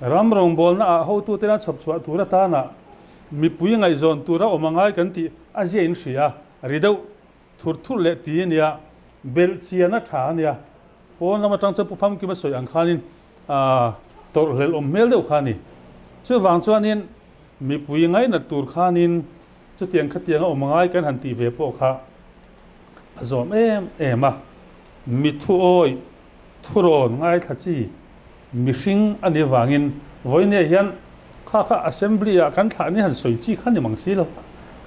Ram rawngbawlna ah hotute la chhawp chhuah tur atana mipui ngaihzawn tura awm a ngai kan tih a zia in hria, ri deuh Thur thur leh ti a nia, belh chian a tha a nia. Pawn lam atang chuan Pu Famkima sawi ang khanin tawrh hlelh awm hmel deuh kha a ni. Chuvang chuanin mipui ngainat tur khanin chutiang khatianga awm ngai kan han tih ve pawh kha a zawm em em a. Mi thuawi thurawn ngaithla chi Mihring a nih vangin vawinia hian kha kha Assembly ah kan thlah ni han sawi chi kha ni mang si lo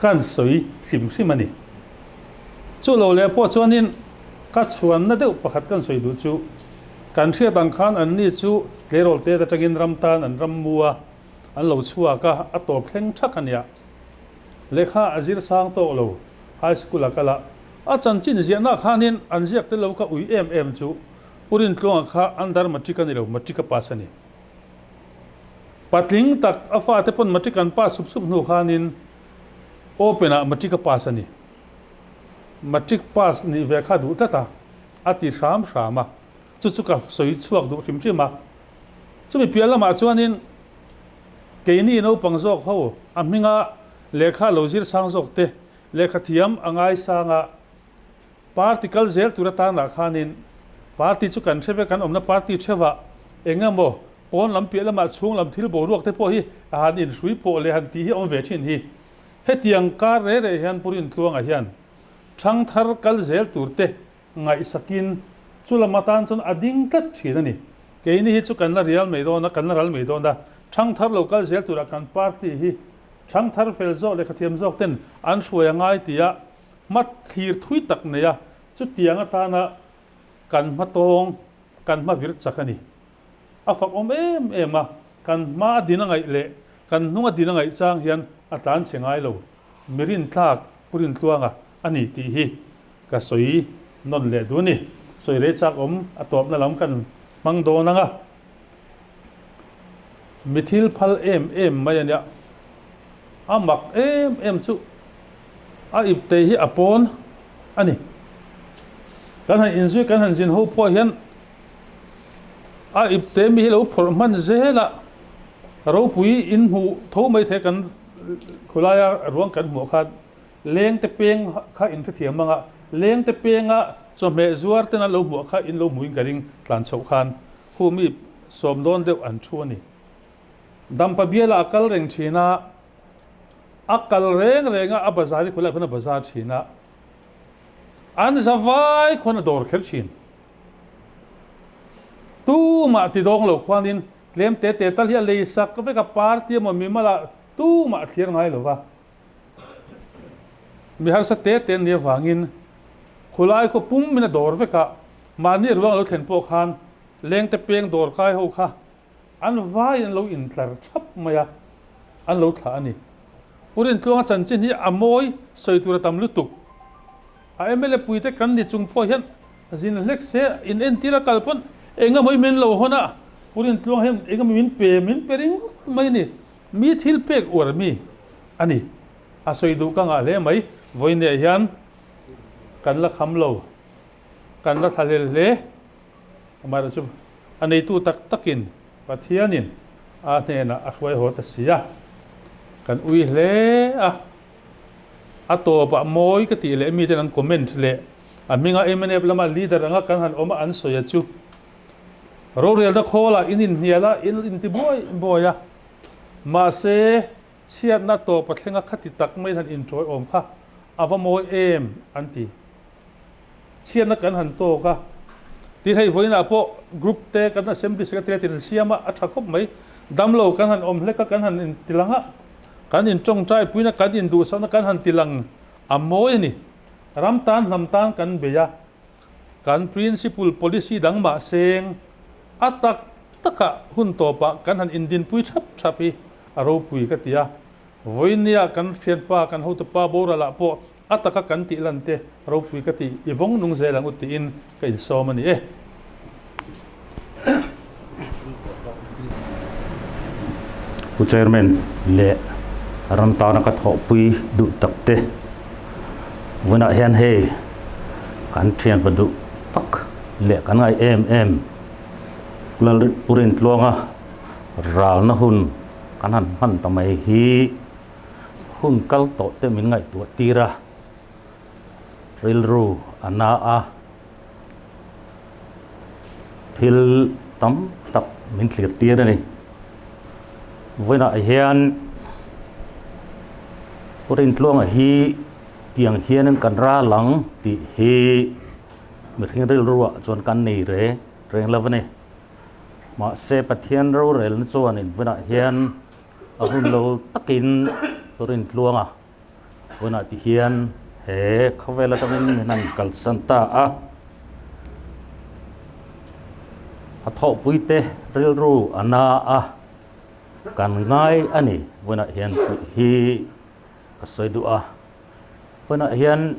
kan sawi hrim hrim a ni. Chu lo leh pawh chuanin ka chhuanna deuh pakhat kan sawi duh chu kan hriat ang khan an ni chu tleirawl te atangin ram tan an ram mu a, an lo chhuak a, a tawp thleng thak a nia. Lehkha a zir sang tawk lo High School a kal a, a chanchin ziahna khanin an ziak tel lo ka ui em em chu Pu Rintluanga kha under matric a ni lo, matric a pass a ni. Patling tak a fate pawn matric an pass sup sup hnu khanin open ah matric a pass a ni. Matric pass nih ve kha duh tlat a, a ti hram hram a, chu chu ka sawi chhuak duh hrim hrim a. Chumi piah lamah chuanin keini naupang zawk ho a hminga lehkha lo zir sang zawk te lehkha thiam a ngaisang a, Party kal zel tur atan ah khanin party chu kan hre vek, kan awmna party theuhah eng emaw pawn lam piah lamah chhung lam thil boruak te pawh hi a han inhrui pawh leh han tih hi a awm ve thin hi. Hetiang kar reh reh hian Pu Rintluanga hian thangthar kal zel tur te ngaihsakin chu lam atan chuan a ding tlat thin a ni. Keini hi chu kan la rial mai dawn a, kan la ral mai dawn a, thangthar lo kal zel turah kan party hi thangthar fel zawk leh khathiam zawk ten an hruai a ngai tia Hma thlir thui tak nei a, chutiang atana kan hma tawng, kan hma vir chak a ni. A fak awm em em a, kan hma a din a ngaih leh kan hnung a din a ngaih chang hian a tlan chhe ngai lo. Mi rintlak Pu Rintluanga a ni tih hi ka sawi nawn leh duh a ni. Sawi rei chak awm a tawpna lam kan hmang dawn ang a. Mi thil phal em em mai a nia. A mak em em chu a ipte hi a pawn a ni. Kan han inzui kan han zin ho pawh hian a ipte mi hi lo phawrh hman zel a, ropui in hmuh tho mai thei kan khawlaia ruang kan hmuh khan lengte peng kha in hrethiam ang a, lengte penga chawhmeh zuar ten an lo hmuh kha in lo hmuhin ka ring tlan chhoh khan khu mi sawm dawn deuh an thu a ni. Dampa bialah a kal reng thin a, a kal reng reng a, a bazar hi khawlaiah khuan a bazar thin a, an zavai khuan a dawr kher thin. Tumah ti dawng lo khuanin tlem te te tal hi a lei sak vek a, party emaw mimalah tumah a thlir ngai lo va. Mi harsa te te an nih avangin khawlai khaw pum in a dawr vek a, mahni ruang a lo thlen pawh khan lengte peng dawr kai ho kha An vai an lo intlar thap mai a, an lo thlah a ni. Pu Rintluanga chanchin hi a mawi sawi tur a tam lutuk. A mla puite kan ni chung pawh hian zin hlek se in entir a kal pawn eng emaw min lo hawn a, Pu Rintluanga hian eng emaw min pe min pe ringawt mai a ni. Mi thil pek uar mi a ni. A sawi duh ka ngah hle mai. Vawiinah hian kan la kham lo, kan la thlahlel hle. Amaherawhchu chu a neitu tak takin Pathianin a hnenah a hruai haw ta si a, kan ui hle a. A tawpah mawi ka tih leh miten an comment leh a hminga mnf lama leader anga kan han awm a an sawi a chu rorelna khawlah in inhnial a, in inti buai buai a, mahse chhiatna tawp a thlenga khati tak mai han inṭawi awm kha a va mawi em an ti. Chhiatna kan han tawk a, tin hei vawiinah pawh group te kan assembly secretary tin an siam a, a tha khawp mai. Damlo kan han awm hlek a, kan han intilang a, kan intawngtai puina kan induhsakna kan han tilang a mawi a ni. Ram tan hnam tan kan bei a, kan principle policy dang mah seng a tak takah hun tawpah kan han indinpui thap thap hi a ropui ka ti a. Vawiinnia kan thianpa kan hotupa boralah pawh A taka kan tih lan te ropui ka tih i vawng nung zel ang u tiin ka insawm a ni e. Pu Chairman leh ram tana ka thawhpui duh tak te vunah hian hei kan thianpa duh tak leh kan ngai em em Pu Rintluanga ralna hun kan han hman ta mai hi. Hun kal tawh te min ngaihtuah tir a, rilru a na a, thil tam tak min thlir tir a ni. Vawiinah hian Pu Rintluanga hi tiang hianin kan ral ang tih hi mihring rilruah chuan kan nei reng reng lo a ni. Mahse Pathian rorelna chuanin vawiinah hian A hun lo takin Rintluanga hunah ti hian he khawvel atangin min han kalsan ta a. A thawhpuite rilru a na a, kan ngai a ni hunah hian tih hi ka sawi duh a. Hunah hian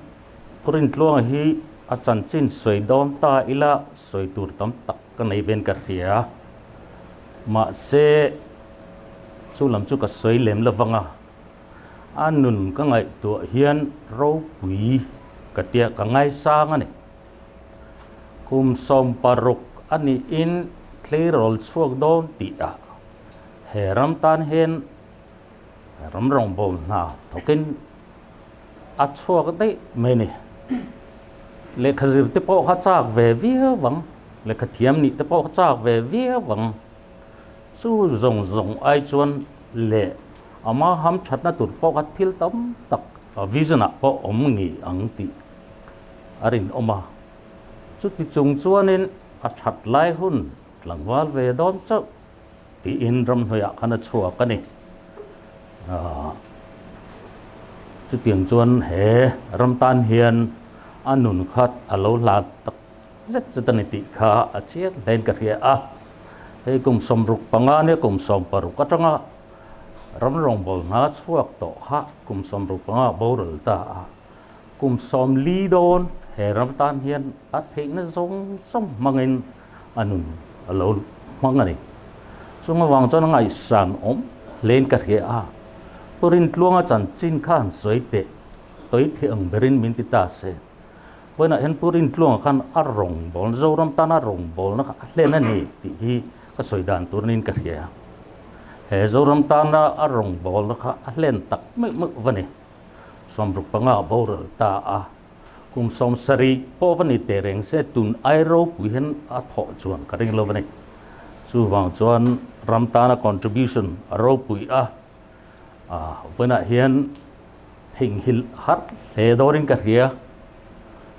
Rintluanga hi a chanchin sawi dawn ta ila sawi tur tam tak ka nei ven ka hria. Mahse, chu lam chu ka sawi lem lo vang a, a nun ka ngaihtuah hian ropui ka tia ka ngaisang a ni. Kum 16 a niin tleirawl chhuak dawn tih ah he ram tan hian ram rawngbâwl hna thawkin a chhuak daih mai a ni. Lehkha zir te pawh kha chak ve viau ang. Lehkha thiam nih te pawh ka chak ve viau ang. Chu zawng zawng ai chuan leh ama ham thatna tur pawh kha thil tam tak vision ah pawh awm ngei ang tih a rinawm a. Chuti chung chuanin a that lai hun tlangval ve dawn chauh tiin ramhnuaiah khan a chhuak a ni. Chutiang chuan he ram tan hian a nun kha a lo hlat tak Zet zet a ni tih kha a chiang hlein ka hria a. Hei kum 65 nia kum 60 atanga ram rawngbâwl hna chhuak tawh kha kum 65 boral ta a. Kum 40 dawn he ram tan hian a theihna zawng zawng hmangin a nun a lo hmang a ni. Chung avang chuan a ngaihsan awm hlein ka hria a, Pu Rintluanga chanchin kha han sawi teh, tawi thei ang berin min ti ta se. Vawiinah hian Pu Rintluanga khan a rawngbawlna, Zoram tana rawngbawlna kha a hlen a ni tih hi ka sawi dan tur niin ka hria. He Zoram tana a rawngbawlna kha a hlen tak meuh meuh va ni. 65 boral ta a, kum 70 pawh va ni teh reng se tun ai ropui hian a thawh chuan ka ring lo a ni. Chuvang chuan ram tana contribution a ropui a, vawiinah hian theihnghilh har hle dawrin ka hria.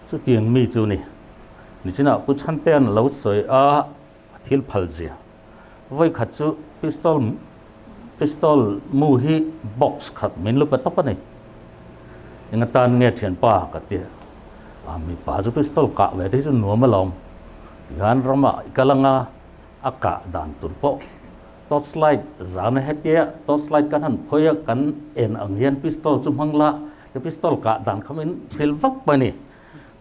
Chutiang mi chu ni. Nichinah Pu Chhantea'n a lo sawi a, a thil phal zia. Vawikhat chu pistol pistol mu hi box khat min lu pe tawp a ni. Eng atan nge thianpa ka ti a, a mipa chu pistol kah ve te hi chu nuam alawm. Tihian ramah i kal anga a kah dan tur pawh torchlight zana hetia torchlight kan han phawi a kan en ang hian pistol chu hmang la, pistol kah dan kha min thil vak mai a ni.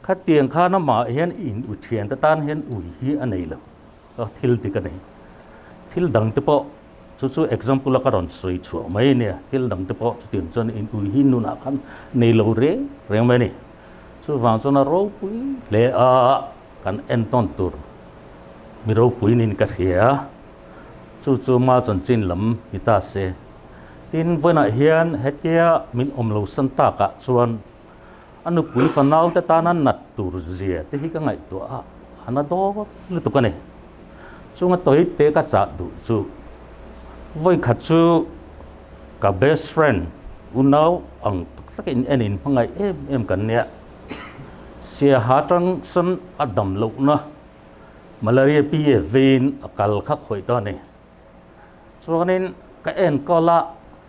Khatiang khan amah hian in u thian te tan hian ui hi a nei lo, ka thil dik a nei. Thil dang te pawh chu chu example a ka rawn sawi chhuah mai a nia, thil dang te pawh chutiang chuan in ui hi nunah khan nei lo reng reng mai a ni. Chuvang chuan a ropui hle a, kan entawn tur mi ropui niin ka hria. Chu chu ma chanchin lam ni ta se. Tin, vawiinah hian hetia min awm lo san takah chuan A nupui fanau te tana nat tur zia te hi ka ngaihtuah a, a na dawt lutuk a ni. Chunga tawi te ka chah duh chu vawikhat chu ka best friend unau ang tak tak in en in hmangaih em em kan nia. Siaha tang sawn a dam lohna malaria pi veiin a kal kha khawih ta a ni. Chuanin ka enkawl a,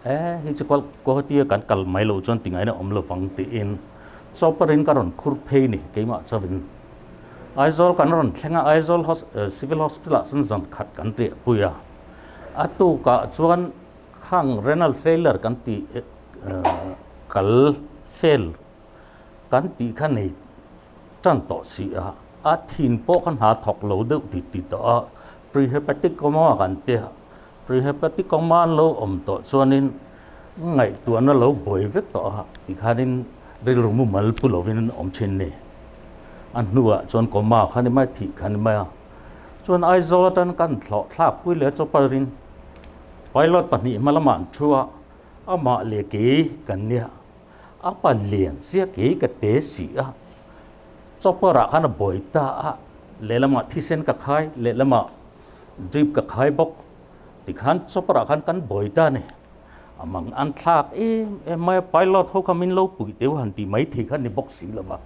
e hi chu Guwahati a kan kal mai loh chuan tingaina awm lovang tiin chopper in ka rawn khur phei ni keimah chauhin. Aizawl kan rawn thleng a, Aizawl Civil Hospital ah chuan zan khat kan riah pui a. A tukah chuan khang renal failure kan tih kal fail kan tih kha nei tan tawh si a, a thin pawh kha hna thawk lo deuh ti ti tawh a, prehepatic coma kan ti a, prehepatic coma an lo awm tawh chuanin ngaihtuahna lo buai vek tawh a, tikhanin rilru mumal pu lovin an awm thin ni. A hnuah chuan coma kha ni mai, thih kha ni mai a. Chuan Aizawl atang kan thlawh thlak pui leh chawparin pilot pahnih hma lamah an thu a, amah leh kei kan nia. A pa lian chiah kei ka te si a, chopper ah khan a buai ta a, lehlamah thisen ka khai, lehlamah drip ka khai bawk, tikhan chopper ah khan kan buai ta a ni. A mang an thlak em em mai a, pilot ho kha min lo pui teu han tih mai thei kha ni bawk si lo va,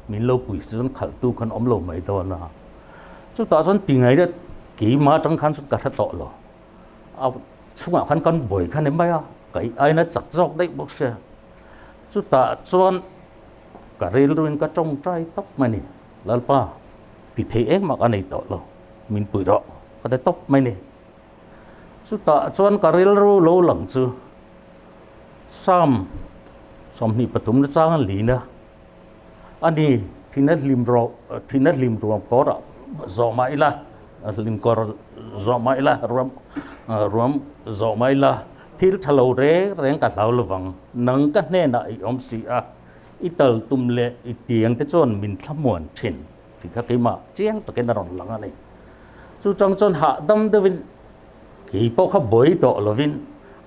min lo pui si chuan khalh tu khan awm lo mai dawn a, chutah chuan ti ngai deuh keimah atang khan chuan ka hre tawh lo. A chhungah khan kan buai kha ni mai a, ka i aina chak zawk daih bawk sia. Chutah chuan ka rilruin ka tawngtai tawp mai ni, Lalpa ti thei engmah ka nei tawh lo, min pui rawh ka ti tawp mai ni. Chutah chuan ka rilru lo lang chu Psalm 23 na chang a lin a, ani thina hlim rawh thina hlim ruam kawrah zawh mah ila hlim kawr zawh mah ila ruam ruam zawh mah ila thil tha lo reng reng ka hlau lovang nang ka hnenah i awm si a i tal tum leh i tiang te chuan min thlamuan thin tih kha keimah chiang takin a rawn lang a ni chu chang chuan hahdam deuhin kei pawh kha buai tawh lovin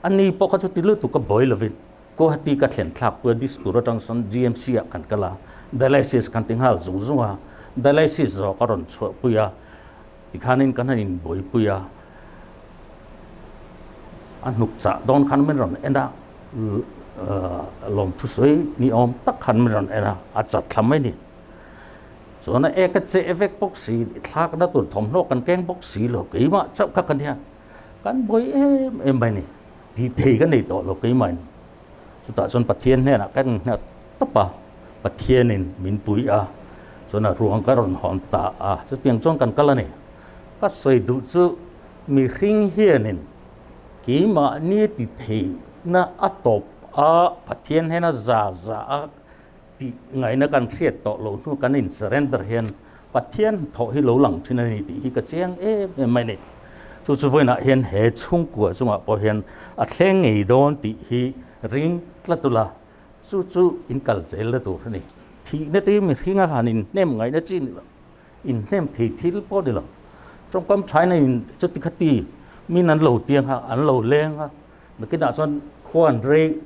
ani pawh kha chuti lutuk ka buai lovin Guwahati ka thlen thlak pui a Dispur atang sawn GMC ah kan kal a, dialysis kan ti nghal zung zung a, dialysis zawh ka rawn chhuah pui a, tikhanin kan han inbuaipui a, a hnuk chah dawn khan min rawn en a, lawmthu sawi ni awm tak khan min rawn en a, a chat thla mai ni. Chuan a ek a cheh vek bawk si, thlakna tur thawmhnaw kan keng bawk si lo, keimah chauh kha ka nia, kan buai em em mai ni. Tih thei ka nei tawh lo keimahin. Chutah chuan Pathian hnenah ka innghat tawp a, Pathianin min pui a, chuan a ruang ka rawn hawn ta a, chutiang chuan kan kal a ni. Ka sawi duh chu mihring hianin keimahni ti theihna a tawp a, Pathian hnena za za a tih ngaihna kan hriat tawh loh hnu kan in surrender hian Pathian thawh hi lo lang thin a ni tih hi ka chiang em em mai a ni. Chu chu vawiinah hian he chhungkua chungah pawh hian a thleng ngei dawn tih hi ring tlat ula, chu chu in kal zel na tur a ni. Thihna te mihringa han inhnem ngaihna chi ni lo, inhnem thei thil pawh ni lo. Tawngkam thaina in chuti khati min an lo tiang a, an lo leng a, nakinah chuan khua an rei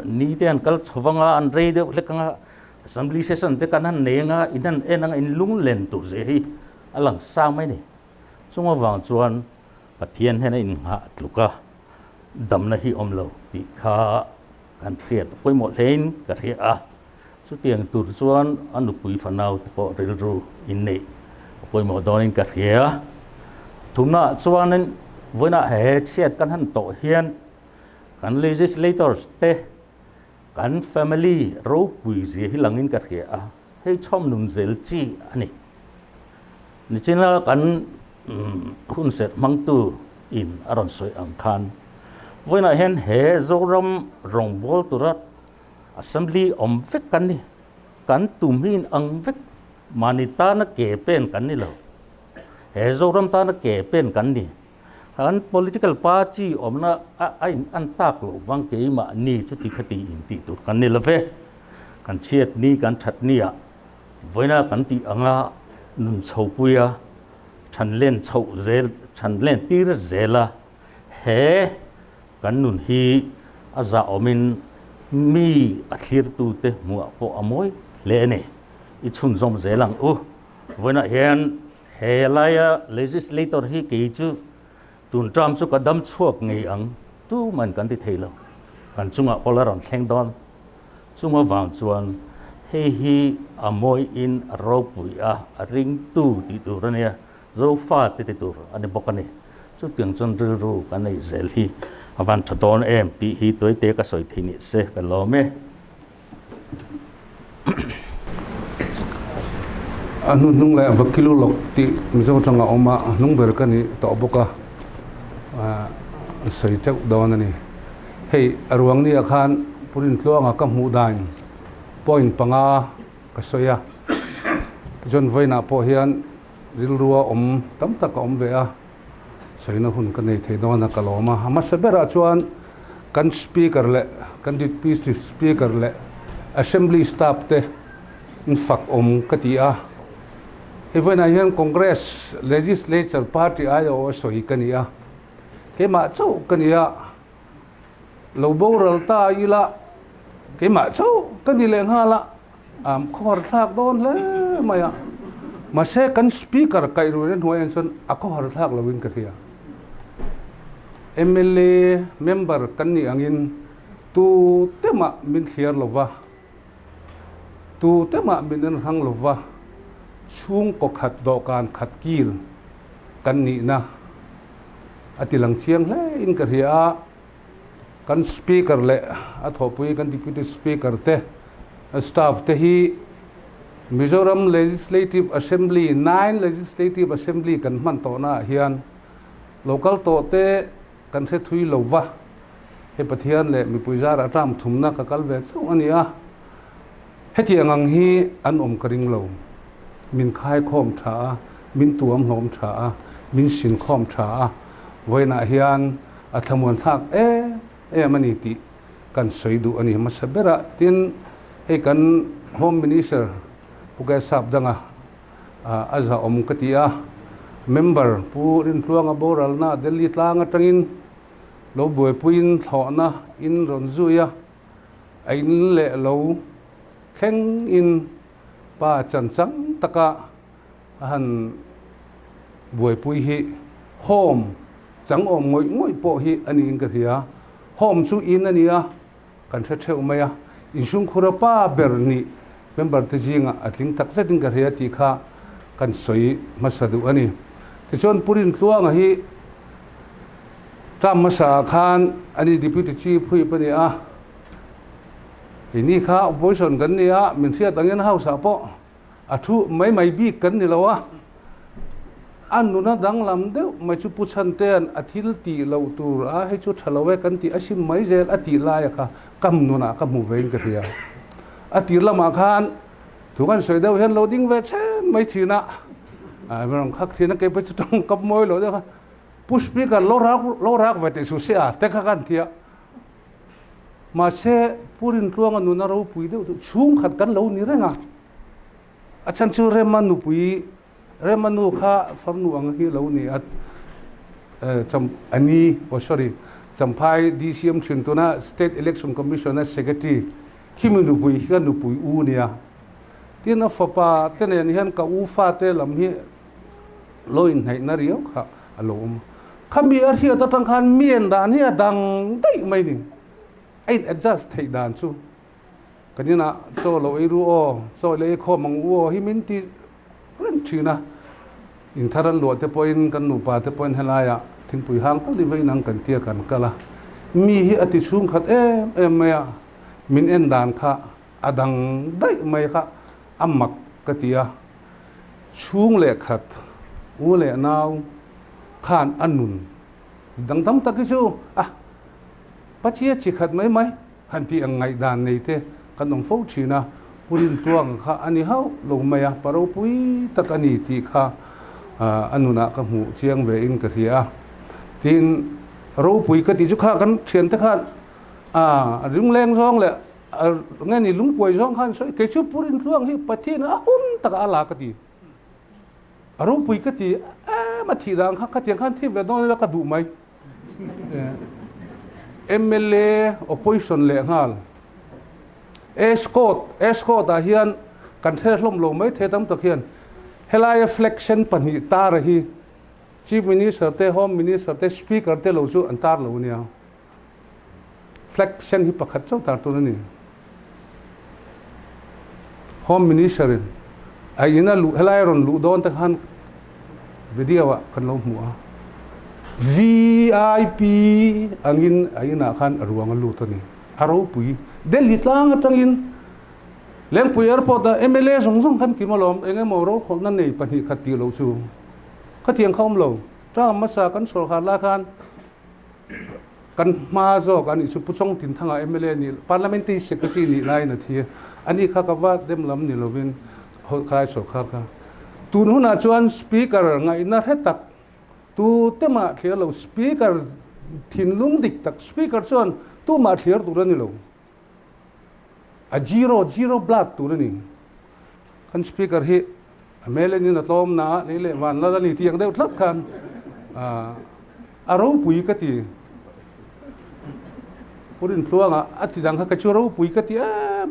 ni te an kal chho vang a, an rei deuh hlek ang a, assembly session te kan han nei ang a, in han en ang a, in lunglen tur zia hi a lang sang mai a ni. Chung avang chuan Pathian hian a innghah tluk a, damna hi awm lo tih kha kan hriat a pawimawh hlein ka hria a. Chutiang tur chuan a nupui fanau te pawh rilru inneih a pawimawh dawnin ka hria. Tunah chuanin vawiinah he chhiat kan han tawh hian kan legislators te kan family ropui zia hi langin ka hria a. Hei chhawm nun zel chi a ni. Nichina kan hunserh hmangtu in a rawn sawi ang khan vawiinah hian he Zoram rawngbâwl tura Assembly awm vek kan ni. Kan tum hi in ang vek. Mahni tana ke pen kan ni lo. He Zoram tana ke pen kan ni. Kan political party awmna a in an tak loh vang keimahni chuti khati in tih tur kan ni lo ve. Kan chhiat ni kan that ni ah vawiina kan tih anga nun chhopui a than len chhoh zel than len tir zel a he kan nun hi a zahawmin mi a thlirtu te hmuh ah pawh a mawi hle a ni. I chhunzawm zel ang u. Vawiinah hian He laia legislator hi kei chu tun term chu ka dam chhuak ngei ang tuman kan ti thei lo. Kan chungah pawh la rawn thleng dawn. Chung avang chuan hei hi a mawiin a ropui a, a ringtu tih tur a nia, Zofa te ti tur a ni bawk a ni. Chutiang chuan rilru kan nei zel hi a van tha dawn em tih hi tuaite ka sawi thei ni se ka lawm e. A hnu hnung leh Vakilu lawk tih Mizo tanga awm a, a hnung ber ka ni tawh bawk a, sawi teuh dawn a ni. Hei a ruang nia khan Pu Rintluanga ka hmuh dan point panga ka sawi a, tichuan vawiinah pawh hian rilrua awm tam tak a awm ve a, sawina hun ka nei thei dawn a ka lawm a. A hmasa berah chuan kan Speaker leh kan Deputy Speaker leh Assembly staff te in fak awm ka ti a. Hei vawiinah hian Congress Legislature Party aiawh a sawi ka ni a. Keimah chauh ka ni a, lo boral ta ila keimah chauh ka ni leh nghal a. Khawhar thlak dawn hle mai a, mahse kan speaker kaih rui na hnuaiah chuan a khawhar thlak loin ka hria. Mla member kan nih angin tu te mah min thliar lo va, tu te mah min en hrang lo va, chhungkaw khat dawhkan khat kil kan nihna a ti lang chiang hle in ka hria a. Kan Speaker leh a thawhpui kan Deputy Speaker te, staff te hi Mizoram Legislative Assembly, nine Legislative Assembly kan hman tawhna ah hian local tawh te kan hre thui lo va, hei Pathian leh mipui zarah term thumna ka kal ve chauh a ni a, hetiang ang hi an awm ka ring lo. Min khaikhawm tha a, min tuam hlawm tha a, min sinkhawm tha a, vawiinah hian A thlamuan thlak em em a ni tih kan sawi duh a ni hmasa ber a. Tin, hei kan Home Minister Pu Gaisap danga a zahawm ka ti a, member Pu Rintluanga boralna Delhi tlang atangin lo buaipuiin thlawhna in rawn zui a, a in leh lo thleng in pa chanchang taka a han buaipui hi home chang awm ngawih ngawih pawh hi a niin ka hria. Home chu in a nia, kan hre theuh mai a, inchhungkhura pa ber nih member te zingah a tling tak zetin ka hria tih kha kan sawi hmasa duh a ni. Tichuan Pu Rintluanga hi term hmasa ah khan a ni Deputy Chief Whip a ni a, keini kha opposition kan ni a, min hriat angin House ah pawh A thu mai mai bik kan ni lo a, a nuna danglam deuh mai chu Pu Chhantea'n a thil tih loh tur a hei chu tha lo e kan tih a sim mai zel a tih laia kha kam nunah ka hmu vein ka hria. A tir lamah khan thu kan sawi deuh hian lo ding ve chhen mai thin a, a rawn khak thin a, kei pawh chu tawng kap mawi lo deuh kha. Pu Speaker lo rak lo rak ve teh suh se a te kha kan ti a. Mahse Pu Rintluanga nuna ropui deuh chu chhungkhat kan lo ni reng a. A chhan chu Rema nupui Rema nu kha farnu ang hi lo ni a cham a ni oh sorry Champhai DCM thin tuna State Election Commission a Secretary khimi nupui hi ka nupui u nia. Tin a fapa te nen hian ka u fate lam hi lo inhnaihna riau kha a lo awm a. Khami a hriat atang khan mian dan hi a dang daih mai ni. A in adjust theih dan chu kan inah chaw lo ei ru aw, chaw leh ei khawm ang u aw hi min ti reng thin a. Inthar an luah te pawhin kan nupa te pawhin helaiah thingpui hang tal i vei nang kan tia kan kal a. Mi hi a ti chhungkhat em em mai a, min en dan kha a dang daih mai kha a mak ka ti a. Chhung leh khat, u leh nau khan a nun dang tam tak hi chu a Pachia chi khat mai mai han tih ang ngaihdan nei te kan awm fo thin a, Pu Rintuanga kha a ni hauh lo mai a, pa ropui tak a ni tih kha a nunah ka hmuh chiang ve in ka hria a. Tin, ropui ka tih chu kha kan thiante khan a ringleng zawng leh Nge ni lungkuai zawng khan sawi kei chu Pu Rintluang hi Pathian a hun takah a la ka ti. A ropui ka ti em a thih dan kha khatiang khan thi ve dawn ila ka duh mai. MLA opposition leh nghal escort escort ah hian kan hre hlawm lo mai thei tam tak hian helaia flexion pahnih tar hi Chief Minister te Home Minister te Speaker te lo chu an tar lo ania. Flag sen hi pakhat chauh tar tur a ni. Home Minister in a in a luh helai a rawn luh dawn te khan video ah kan lo hmu a. VIP angin a inah khan a ruang a lut a ni. A ropui Delhi tlang atangin Lengpui Airport ah mla zawng zawng khan kim alawm eng emaw rokhawlhna nei pahnih khat tih loh chu khatiang kha awm lo. Term hmasa kan sawrkar lai khan Kan hma zawk a nih chu Pu Chawng Tinthanga mla nih Parliamentary Secretary nih laiin a thi a, ani kha ka va dem lam ni lovin Khalai sawrkar kha tun hunah chuan Speaker ngaihna hre tak tu te mah thlir lo Speaker thinlung dik tak Speaker chuan tumah thlir tur a ni lo a zero zero blood tur a ni. Kan Speaker hi a hmel enin a tlawm na a, lei leh van lal a ni tih ang deuh tlat khan a ropui ka ti. Pu Rintluanga a ti dang kha ka chu ropui ka ti em.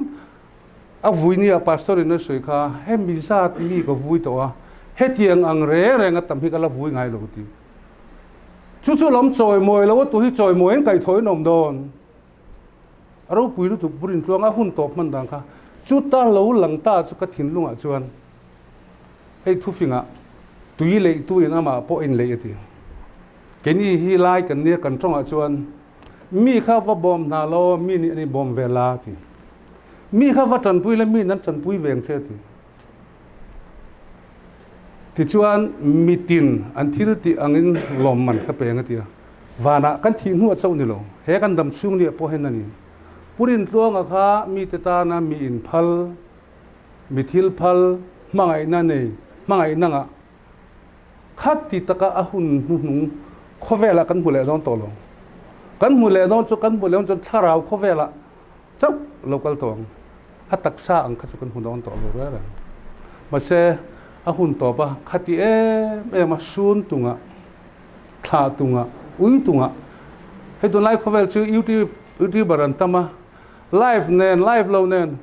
A vui nia Pastor in a sawi kha hemi zat mi ka vui tawh a, hetiang ang reng reng a tam hi ka la vui ngai lo ti. Chu chu lam chawimawi lo a tu hi chawimawi an kaihthawh in awm dawn. A ropui lutuk Pu Rintluanga hun tawp hman dan kha chuta lo lang ta chu ka thinlungah chuan hei thufingah tui leihtu in amah pawh a inleih a ti. Keini hi lai kan nia kan tawngah chuan mi kha va bawm hna lo mi nih an inbawm ve la a ti. Mi kha va tanpui la mi in an tanpui veng che a ti. Tichuan mitin an thil tih angin lawmman kha peng a ti a. Vanah kan thih hnuah chauh ni lo, he kan dam chhung nia pawh hian a ni. Pu Rintluanga kha mite tana mi inphal, mi thil phal, hmangaihna nei, hmangaihna ngah khat ti taka a hun hnuhnung khawvelah kan hmu leh dawn tawh lo. Kan hmu leh dawn chu kan hmu leh dawn chuan thlarau khawvelah chauh lo kal tawh ang. A taksa ang kha chu kan hmu dawn tawh lo reng reng. Mahse, a hun tawp a, khati em em a sun tungah, thlah tungah, ui tungah, hei tunlai khawvel chu YouTube, YouTuber an tam a, live nen, live lo nen,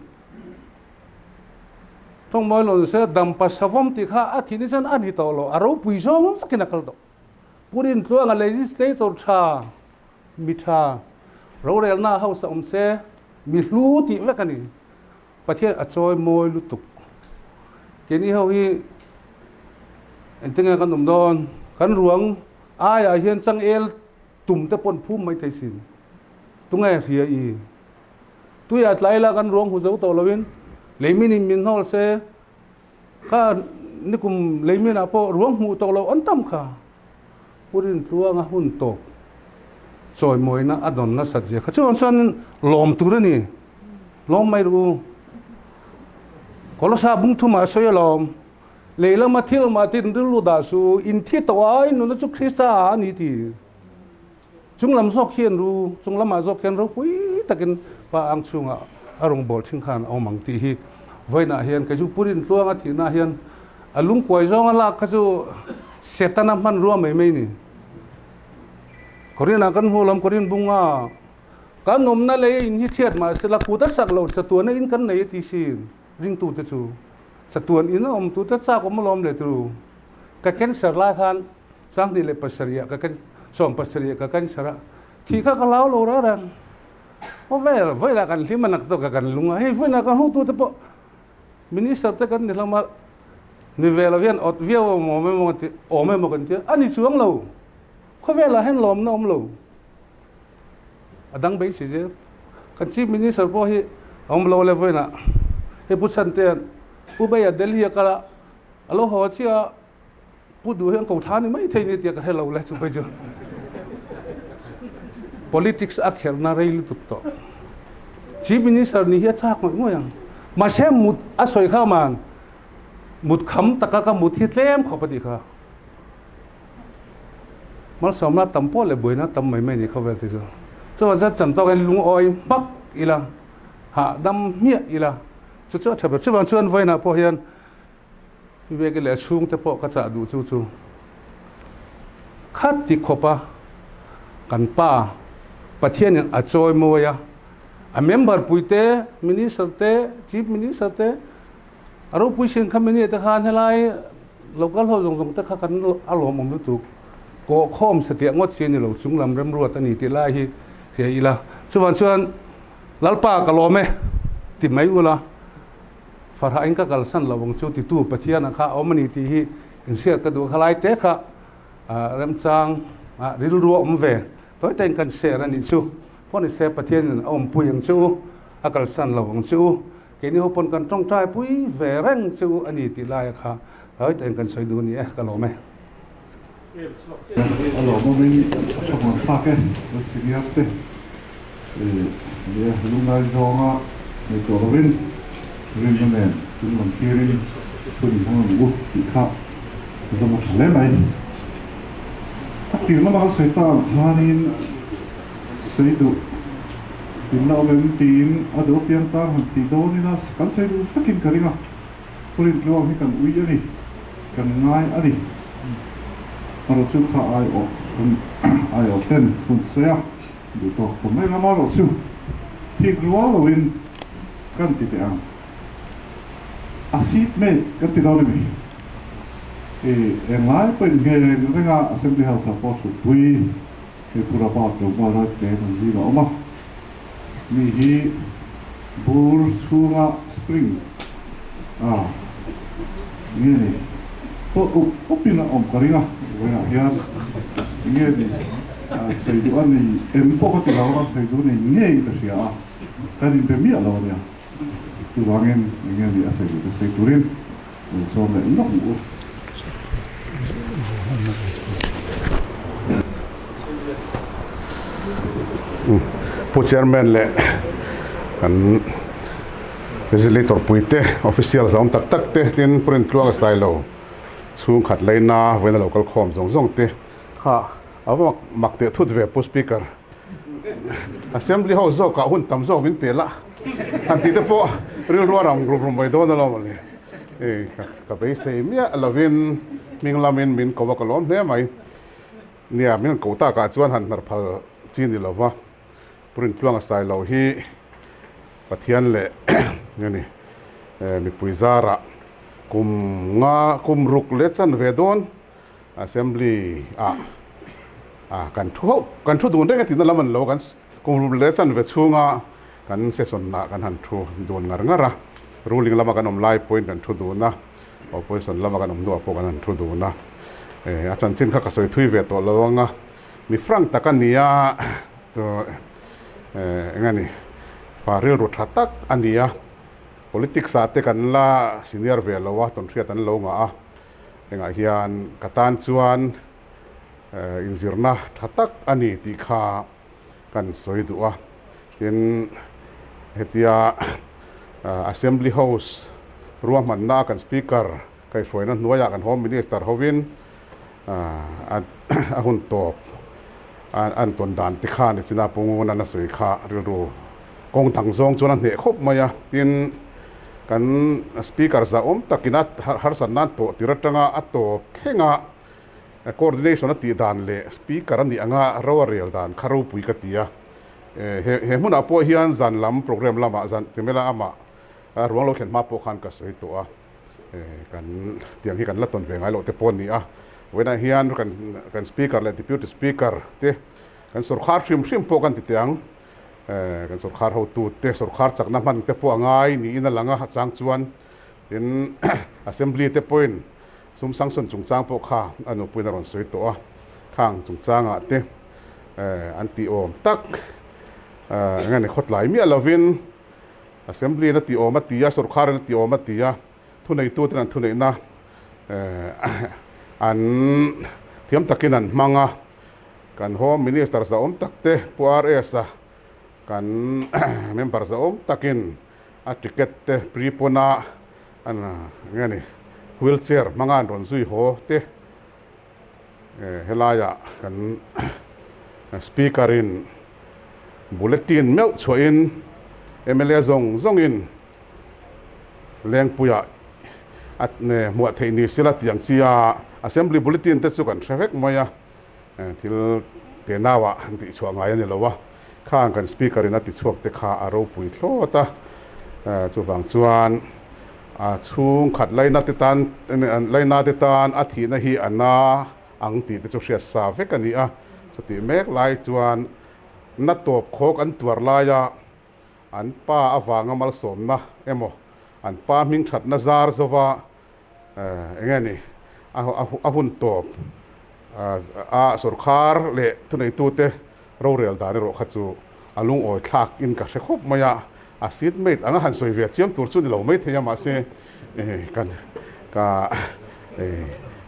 tawngmawi lo ni se, dampa savawm tih kha a thih ni chuan a ni tawh lo, a ropui zawng vakin a kal tawh. Pu Rintluanga legislator tha, mi tha, rorelna hausa awm se, mi hlu tih vek a ni. Pathian a chawi mawi lutuk. Keini ho hi engtinge kan awm dawn? Kan ruang aiah hian changel tum te pawn phum mai thei sin. Tunge hria i? Tuiah tlai la kan ruang hu zo tawh loin leimin in min hnawl se kha nikum leimin ah pawh ruang hmuh tawh loh an tam kha. Pu Rintluanga hun tawp chawimawina a dawn nasat zia kha chuan chuan lawm tur a ni. Lawm mai ru. Kolosa bung thumah a sawi alawm. Lei lama thil mah tin rilru dah su, in thi tawh a, in nunna chu Krista ah a ni ti. Chung lam zawk hian ru, chung lamah zawk hian ropui takin Pa ang chhungah a rawngbâwl ṭhin khan a awm ang tih hi vawiinah hian kei chu Purin tluanga thihna hian a lungkuai zawnga lak kha chu Setana hmanrua mai mai ni. Korinah kan hmu lam Korin bunga kan awmna lei in hi thiat mah sela kut a chak lo chatuana in kan nei a ti sin ringtute chu chatuan in a awmtute chak awm alawm le turu ka cancer lai khan 27 ka kan 17 ka cancer a thi kha ka lau lo reng reng khawvel vawilah kan hlim a nak tawk a kan lung a hei vawilah kan hotute pawh minister te kan ni hlawm a ni ve lo hian awt viau a awm emaw ti awm emaw kan tia a ni chuang lo khawvelah hian lawmna awm lo a dang beisei zel kan chief minister pawh hi a awm lo le vawilah hei pu Chhantea'n Pu Beia Delhi a kal a a lo haw chiah a Pu duh hian ko thla ni mai thei ni tia ka hre lo le chu phei chu. Politics a khelhna rei lutuk tawh. Chief Minister ni hi a chak ngawih ngawih ang. Mahse mut a sawi kha man mut kham taka ka mut hi tlem khawp a tih kha. Malsawmna tam pawh leh buaina tam mai mai ni khawvel te chu. Chuan chuan chan tawk in lungawi hmak ila hahdam hmiah ila chu chu a tha ber. Chuvang chuan vawiinah pawh hian Vivek leh a chhungte pawh ka chah duh chu chu khat ti khawp a kan pa Pathianin a chawi mawi a, a member puite, minister te, chief minister te, a ropui sin kha mini te khan helai local ho zawng zawng te kha kan a lawmawm lutuk kawh khawm satliah ngawt chi a ni lo chung lam remruat a ni tih lai hi hria ila chuvang chuan Lalpa ka lawm e ti mai ula. Farah in ka kalsan lo ang chu titu Pathian ah kha a awm a ni tih hi inhriat ka duh a, khalai te kha remchang ah rilru a awm ve tawi te in kan share a nih chu. Pawh ni se Pathian in a awmpui ang che u, a kalsan lo ang che u, keini ho pawn kan tawngtai pui ve reng che u a ni tih laia kha tawi te in kan sawi duh a ni e, ka lawm e. A lawmawmin a tha thlak e, Lalsiniar te. Nia, lungngai zawnga nei tawh lovin rinna nen chung lam thirin hun hmang ang u tih kha zawm a tha hle mai. A tir lama kan sawi tak ang khanin sawi duh inla awm em tiin a duh apiang tan han tih dawn ila kan sawi duh vekin ka ring a, Purin tluang hi kan ui a ni, kan ngai a ni. Erawh chu kha aiawh aiawh ten hun sawi a. Duh tawk ta mai lama erawh chu thik rual loin kan ti teh ang. A seat mate kan ti dawn a ni. I englai pawhin nge reng renga Assembly House ah pawh thutpui hei Pu Robert lo mawi rawih te kan zing a awm a. Mi hi bur chhunga spring a nge ni pawh up upin a awm ka ring a, vawiinah hian nge ni sawi duh a ni em pawh ka ti lo a, sawi duh nei ngeiin ka hria a, kan inbe miah lo a nia, chuvangin enge ni a sawi duh te sawi turin min sawm leh lawk ang u. Pu Chairman leh kan Legislator puite, Officials a awm tak tak te, tin Pu Rintluanga Sailo chhungkhat leina vawiina lo kal khawm zawng zawng te kha a va mak teh thut ve Pu Speaker. Assembly ho zawkah hun tam zawk min pe la han tih te pawh rilru a ram rum rum mai dawn alawm a ni. Ka beisei miah lovin hming lamin min ko a ka lawm hle mai. Nia, min han ko takah chuan han hnar phal chi ni lova Pu Rintluanga Sailo hi Pathian leh nge ni mipui zarah kum nga kum ruk leh chan ve dawn Assembly ah kan thu hauh kan thu dun reng a tihna lam an lo kan kum ruk leh chan ve chhunga kan session ah kan han thu dun ngar ngar a, ruling lama kan awm lai pawhin kan thu dun a, opposition lama kan awm hnuah pawh kan han thu dun a, a chanchin kha ka sawi thui ve tawh lo ang a, mi frank tak a ni a, eng a ni pa rilru tha tak a ni a, politics ah te kan la senior ve lo a, tawnhriat an lo ngah a. Engah hian ka tan chuan inzirna tha tak a ni tih kha kan sawi duh a. Tin, hetia Assembly House ruahmanna kan Speaker Kaihhruaina hnuaiah kan Home Minister hovin a hun tawp an tawn dan te kha nichina Pu Nguna na sawi kha rilru kawng dang zawng chuan a hneh khawp mai a. Tin, kan Speaker zahawm takin a harsat nan tawh tir atanga a tawp thlenga coordination a tih dan leh Speaker a nih anga ro a rel dan kha ropui ka ti a. He hmunah pawh hian zan lam programme lamah zan timela amah ruang lo thlen hma pawh khan ka sawi tawh a. Kan tiang hi kan la tawn ve ngai loh te pawh a ni a. Vawiinah hian kan kan Speaker leh Deputy Speaker te kan sawrkhar hrim hrim pawh kan ti teh ang. Kan sawrkhar hotu te sawrkhar chakna hman te pawh a ngai niin a lang a, a chang chuan tin Assembly te pawhin sum sanction chungchang pawh kha a nupuiin a rawn sawi tawh a. Khang chungchangah te an tih awm tak eng nge ni khawtlai miah lovin Assembly-in a tih awm a ti a, sorkharin a tih awm a ti a, thuneituten an thuneihna an thiam takin an hmang a. Kan Home Minister zahawm tak te Pu RS-a kan member zahawm takin a ticket te pre-pon-a an nge ni wheelchair hmanga an rawn zui haw te Helaiah kan Speaker-in bulletin meuh chhuahin mla zawng zawngin Lengpuiah a hmuah theih ni sela tih ang chi a, Assembly bulletin te chu kan hre vek mai a, thil tenauah an tih chhuah ngai a ni lo a, khang kan Speaker-in a ti chhuak te kha a ropui thlawt a, chuvang chuan A chhungkhat laina te tan laina te tan a thihna hi a na ang tih te chu hriat sa vek a ni a. Chutih mek lai chuan na tawp khawk an tuar laia an pa avanga malsawmna emaw an pa hming thatna zar zova eng nge ni a hun tawp a sawrkhar leh thuneitute Rorel dan erawh kha chu a lungawi thlak in ka hre khawp mai a, a seat mate anga han sawi ve chiam tur chu ni lo mai thei a, mahse kan ka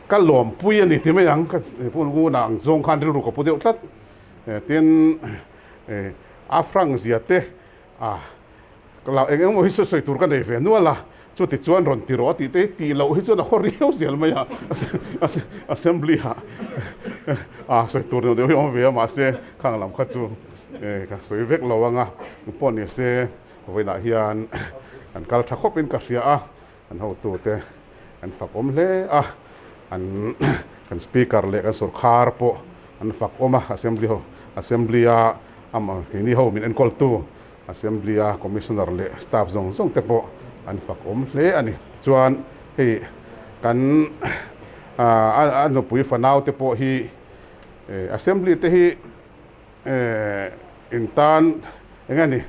ka lawmpui a ni ti mai ang, ka pu ngunah ang zawng khan rilru ka pu deuh tlat, tin a frank zia te a Ka lau eng eng maw hi sawi sawi tur ka nei ve nual a, chuti chuan rawn ti rawh a tih te hi tih loh hi chuan a haw riau zel mai a, assembly ah a sawi tur deuh deuh hi a awm ve a, mahse khang lam kha chu ka sawi vek lo ang a, pawh ni se vawiinah hian an kal tha khawpin ka hria a, an hotute an fak awm hle a, an kan speaker leh kan sorkar pawh an fak awm a, assembly ho assembly a amah keini ho min enkawltu Assembly-a Commissioner leh staff zawng zawng te pawh an fak awm hle a ni. Tichuan hei kan a nupui fanau te pawh hi Assembly te hi in tan eng nge ni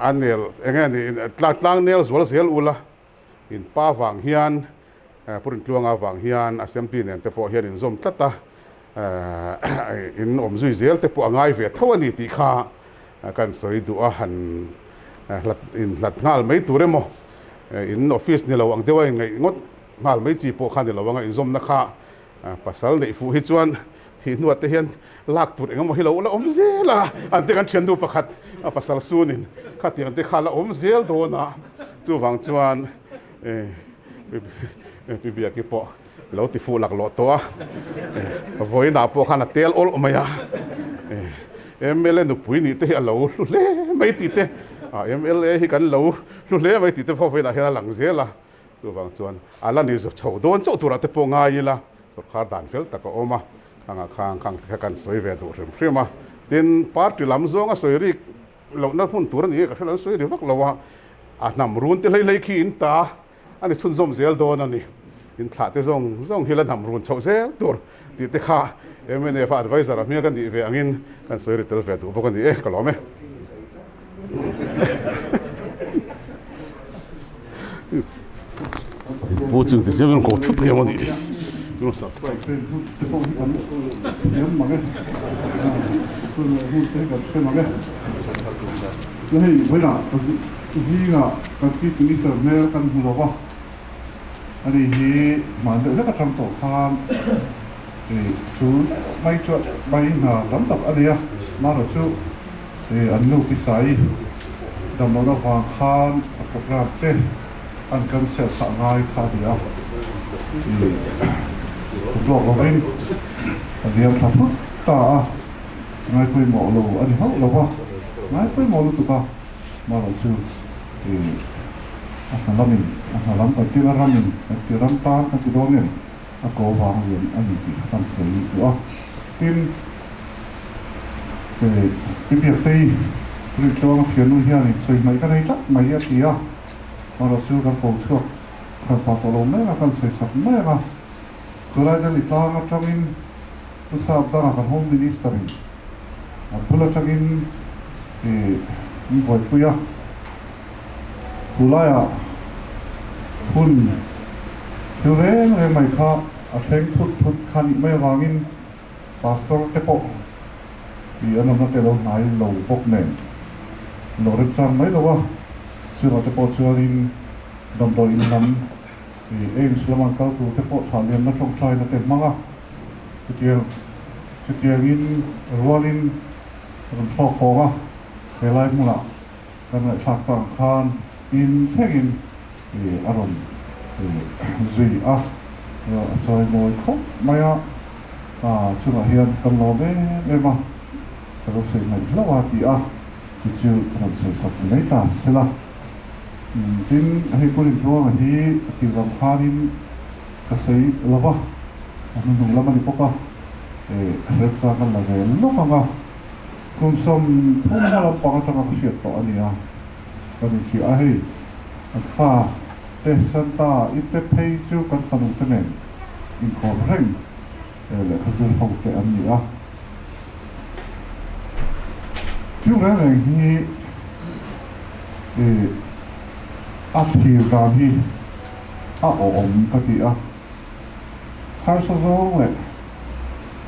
a nel eng nge ni tlang nel zual zel ula in pa vang hian Pu Rintluanga vang hian Assembly nen te pawh hian inzawm tlat a, in awm zui zel te pawh a ngai ve tho a ni tih kha kan sawi duh a, han hlat inhlat nghal mai tur emaw in office ni lo ang deuha inngaih ngawt nghal mai chi pawh kha ni lo anga inzawmna kha pasal neih fuh hi chuan thih hnuah te hian lak tur engemaw hi lo la awm zel a, an te kan thiannu pakhat a pasal sunin khatiang te kha la awm zel dawn a, chuvang chuan Pi Biaki pawh lo ti fuh laklawh tawh a, vawiinah pawh khan a tel awlh mai a, mla nupui nih te hi a lo hlu hle mai tih te, mla hi kan lo hlu hle mai tih te pawh vawiinah hian a lang zel a, chuvang chuan a la ni chho dawn chauh turah te pawh ngai ila sawrkar dan fel tak a awm a, khangah khang khang te kha kan sawi ve duh hrim hrim a, tin party lam zawnga sawi rik Lohna hmun tur a ni e, ka hre lo, an sawi ri vak lo a, a hnam run te hlei hlei khi in ta a ni chhunzawm zel dawn a ni, in thlah te zawng zawng hi la hnam run chhoh zel tur tih te kha mnf a adviser a hmel ka nih ve angin kan sawi ri tel ve duh bawk a ni e, ka lawm e. Pu chu ti chiang ko thut nge maw ni. Hei vawilah zingah kan Chief Minister hmel kan hmu lo va, ani hi hman deuh hlek atang tawh khan chu mai chuan mai hna tam tak a nei a, marawh chu an nu Pisai damlohna vang khan a programme te an cancel phah ngai kha a ni a. I kut lawk lovin a liam tha phut ta a, ngai pawimawh lo a ni hauh lo va, ngai pawimawh lutuk a, marawh chu i a hna lamin a hna lam kan tila ramin kan ti ram tan kan ti dawn em a ko vang lian a ni tih kha kan sawi duh a, tin i biaktei Rintluanga thiannu hianin sawi hmaih ka nei tlat mai a ti a, marawh chu kan ko chhuak Khan pa tawh lo mek a, kan sawi sak mek a. Khulai Delhi tlang atangin Pu Sap danga kan Home Minister in a bul atangin ih min buaipui a. Khulaiah hun thil reng reng mai kha a thleng thut thut kha nih mai avangin Pastor te pawh ih an awmna te lo hnai lo bawk nen lo remchang mai lo a. Chungah te pawh chuanin Damdawi in lam ih AIIMS lam an kal tur te pawh thlah liamna tawngtaina te hmang a, chutiang chutiangin rualin rawn thlawk hawng a, helai hmunah kan ngaihthlak ta ang khan in thlengin ih a rawn ih zui a, a chawi mawi khawp mai a, ah chungah hian kan lawm em em a, ka lo sawi hmaih hlauh a ti a, chu chu ka rawn sawi sak mai ta sela. Tin, hei Pu Rintluanga hi a tir lam khanin ka sawi lo va, a hnuhnung lam a ni bawk a, remchang kan la ve lawk ang a, kum 30 hma lampang atanga ka hriat tawh a ni a, kan inhria a, hei an fa te Santa i te phei chu kan fanu te nen inkhawm reng lehkha zir ho te an ni a. Thil reng reng hi ih a thlir dan hi a awm ka ti a, harsa zawng leh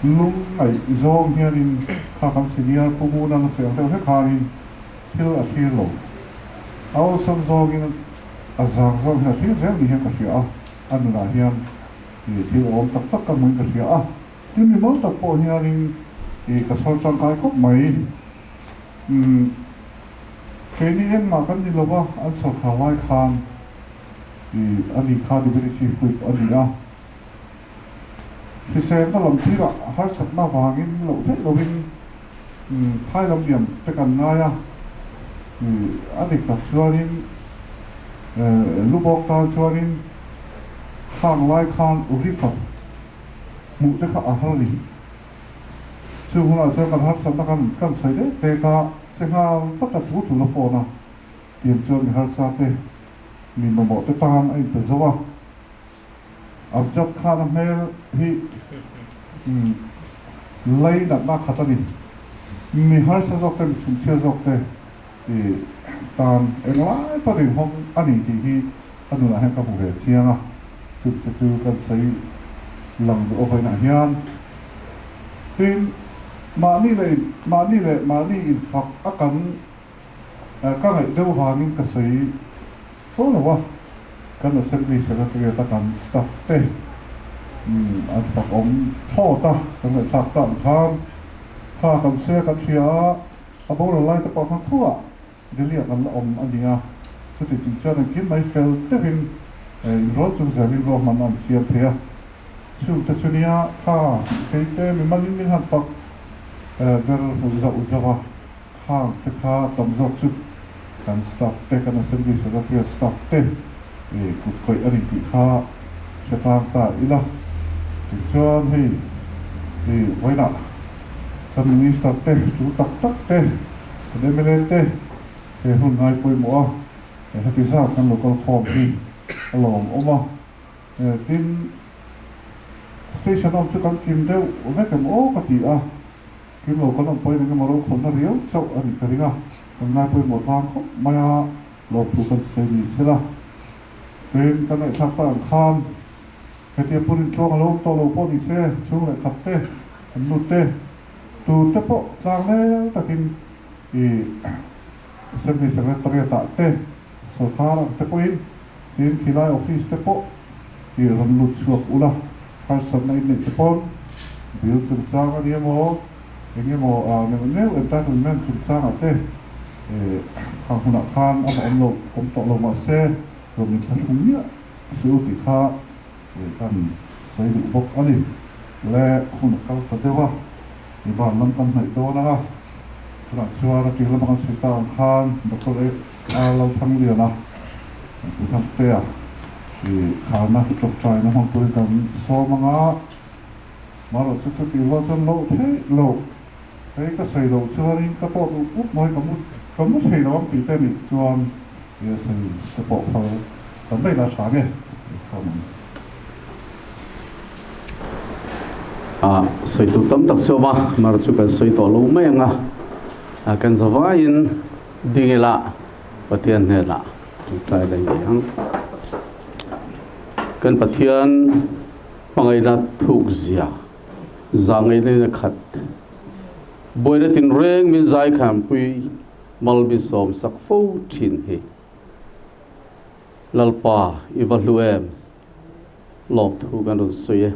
lung ngaih zawng hianin kha kan senior Pu Nguna la sawi ang deuh hlek khanin thil a thlir lo. A awlsam zawngin a zang zawng hian a thlir zel ni hian ka hria a, a nunah hian ih thil awm tak tak ka hmuin ka hria a. Tin mi mawl tak pawh hianin ih ka sawi tangkai khawp mai. Umm keini engmah kan ni lova an sawrkhar lai khan ih a ni kha Deputy Chief Whip a ni a. Hriselna lam thirah harsatna vangin loh theih lovin umm phai lam liam te kan ngai a. Ih a dik tak chuanin lubawk tan chuanin khang lai khan river hmuh te kha a har a ni. Chu hunah chuan kan harsatna kan kan sawi deuh pek a, che nghal vat a thu tul a phone a, tiang chuan mi harsa te, mi mamawh te tan a inpe zo a. Amjad Khan a hmel hi lei natna khat a ni. Mi harsa zawk te, mi chhumchhia zawk te tan englai pawh rinhawng a ni tih hi a nunah hian ka hmu ve chiang a, chute chu kan sawi lang duh avainah hian tin mahni leh mahni leh mahni infak a kan ka ngaih deuh vangin ka sawi fo lo a, kan Assembly Secretariat a kan staff te an fak awm thlawt a, kan ngaihthlak ta ang khan kha kan sawi a kan hria a, a boral lai te pawh khan khuah Delhi-ah kan la awm a ni a, chuti chung chuan engkim mai fel deuhin inrawl chung zelin ruahmanna an siam thei a. Chhungte chu nia kha tih phei te mi malin min han fak ber zauh zauh a, khang te kha tam zawk chu kan staff te, kan Assembly Secretariat staff te kut khawih a ni tih kha hre tlang ta ila. Tichuan hei vawiinah kan Minister te tul tak tak te, Kan mla te he hun ngai pawimawh a, heti zat kan local khawm hi a lawmawm a, tin station awm chu kan kim deuh vek em aw ka ti a, kim lo kan awm pawhin engemaw rokhawlna riau chauh a nih ka ring a, kan ngai pawimawh tlang khawp mai a, lawmthu kan sawi ni sela. Tin kan ngaihthlak ta ang khan hetia Pu Rintluang a lo awm tawh lo pawh ni se, chhung leh khat te, an lut te, Tur te pawh tlang leng takin i Assembly Secretariat ah te, Sorkar ang te pawhin tin khilai office te pawh i rawn lut chhuak ula, harsatna in neih te pawn bill chungchang a ni emaw, eng emaw neuh neuh entitlement chungchang ah te khang hunah khan a awm lo, awm tawh lo mahse rawn inthlahrung miah suh u tih kha. Leh kan sawi duh bawk a ni. Le hun a kal ta deuh a, i ban lam kan hnaih dawn ang a, tunah chuan a tir lama kan sawi ta ang khan Doctor A Lalthangliana Pu Thangtea i kharna tawngtaina hmang turin kan sawm ang a, marawh chu chutih rual chuan loh theih loh hei ka sawi loh chuanin ka pawh duh up mai ka mu ka mu thei lo ang tih te nih chuan i sawi te pawh phal ta mai la tha nge sawm ang. A sawi tur tam tak chu a awm a, mar chu kan sawi tawh lo mai ang a, kan zavaiin ding ila Pathian hnenah ṭawngṭai la ngei ang. Kan Pathian hmangaihna thuk zia zahngaihna in a khat. Buaina tinreng min zaikhanpui mal min sawmsak fo thin hi. Lalpa i va hlu em? Lawmthu kan rawn sawi e.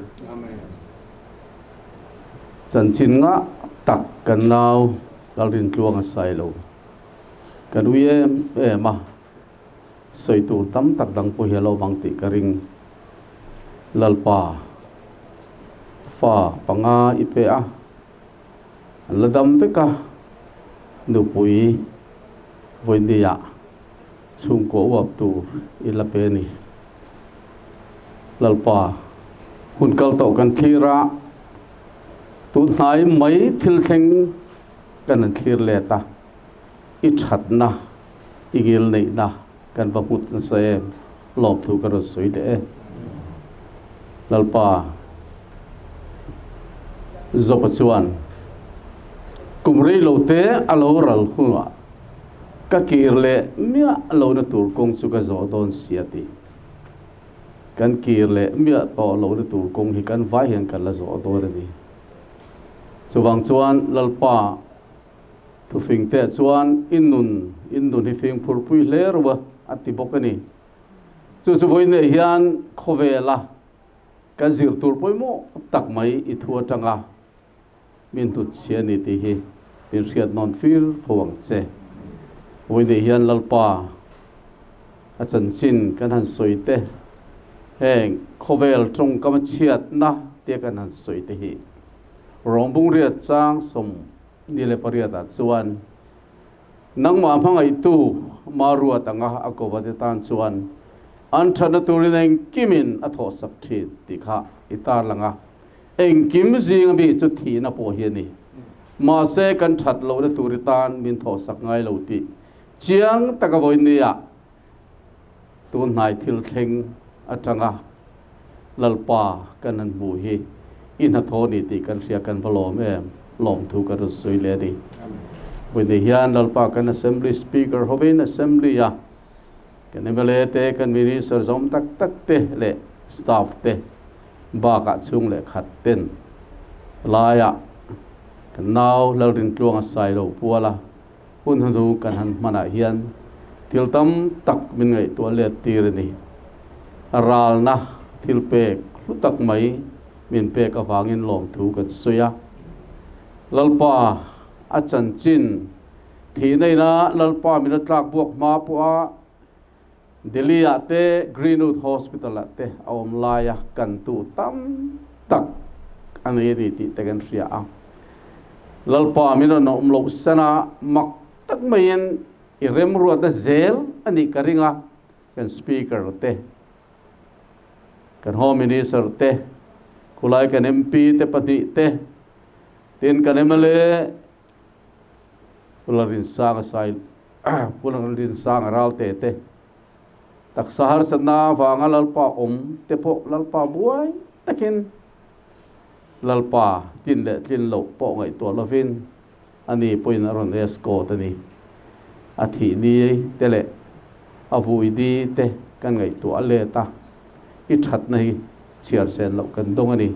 Chanchin ngah tak kan nau Lalrintluang a sai lo. Kan ui em em a, sawi tur tam tak dang pawh hi a lo bang tih ka ring. Lalpa fa panga i pe a, an la dam vek a, nupui vawinia chhungkua uap tur i la pe a ni. Lalpa hun kal tawh kan thlir a, tun hnai mai thil thleng kan han thlir let a, i thatna, i ngil neihna kan va hmut nasa em? Lawmthu ka rawn sawi leh e. Lalpa Joba chuan, Kum rei lo te a lo ral hunah ka kir leh miah lohna tur kawng chu ka zawh dawn si a ti. Kan kir leh miah tawh lohna tur kawng hi kan vai hian kan la zawh dawn a ni. Chuvang chuan Lalpa Thufing te chuan i nun, in nun hi fingphur pui hle ru a, a ti bawk a ni. Chu chu vawiin nei hian khawvela kan zir tur pawimawh tak mai i thu atanga min hnut chhia a ni tih hi min hriat nawn fir fo ang che. Vawiin nei hian Lalpa a chanchin kan han sawi te, heng khawvel tawngkam a chhiatna tia kan han sawi te hi Rawngbungriat chang sawm Ni leh pariatah chuan nangmah hmangaihtu Maruat anga a kova te tan chuan an thatna turin engkimin a thawhsak thin tih kha i tarlang a. Engkim zinga mi chu thihna pawh hi a ni. Mahse kan that lohna tur i tan min thawhsak ngai lo tih chiang taka vawinia tun hnai thil thleng atanga Lalpa kan han hmuh hi i hnathawh ni tih kan hria kan va lawm em? Lawmthu kan rawn sawi leh a ni. Vawiin hian Lalpa kan Assembly Speaker hovin Assembly a kan mla te, kan Minister zawm tak tak te leh staff te bakah chhung leh khat ten laiah kan nau Lalrintluanga Sailo puala Hun hnu kan han hmanah hian thil tam tak min ngaihtuah let tir a ni. Ralna thil pek hlu tak mai min pek avangin lawmthu kan sawi a. Lalpa a chanchin thihna ina Lalpa min a tlak buak hma pawha Delhi ah te Greenwood Hospital ah te a awm laia kan tu tam tak a nei a ni tih te kan hria a. Lalpa min rawn awm loh san a, mak tak maiin i remruatna zel a nih ka ring a, kan Speaker te, kan Home Minister te, khulai kan MP te pahnih te, tin kan mla Pu Lalrinsanga Sai Pu Lalrinsanga Ralte te taksa harsatna avanga Lalpa awm te pawh Lalpa buai takin Lalpa tlin leh tlin loh pawh ngaihtuah lovin ani pawhin a rawn escort a ni. A thih ni te leh a vui ni te kan ngaihtuah a let a, i thatna hi chhiar sen loh kan dawng a ni.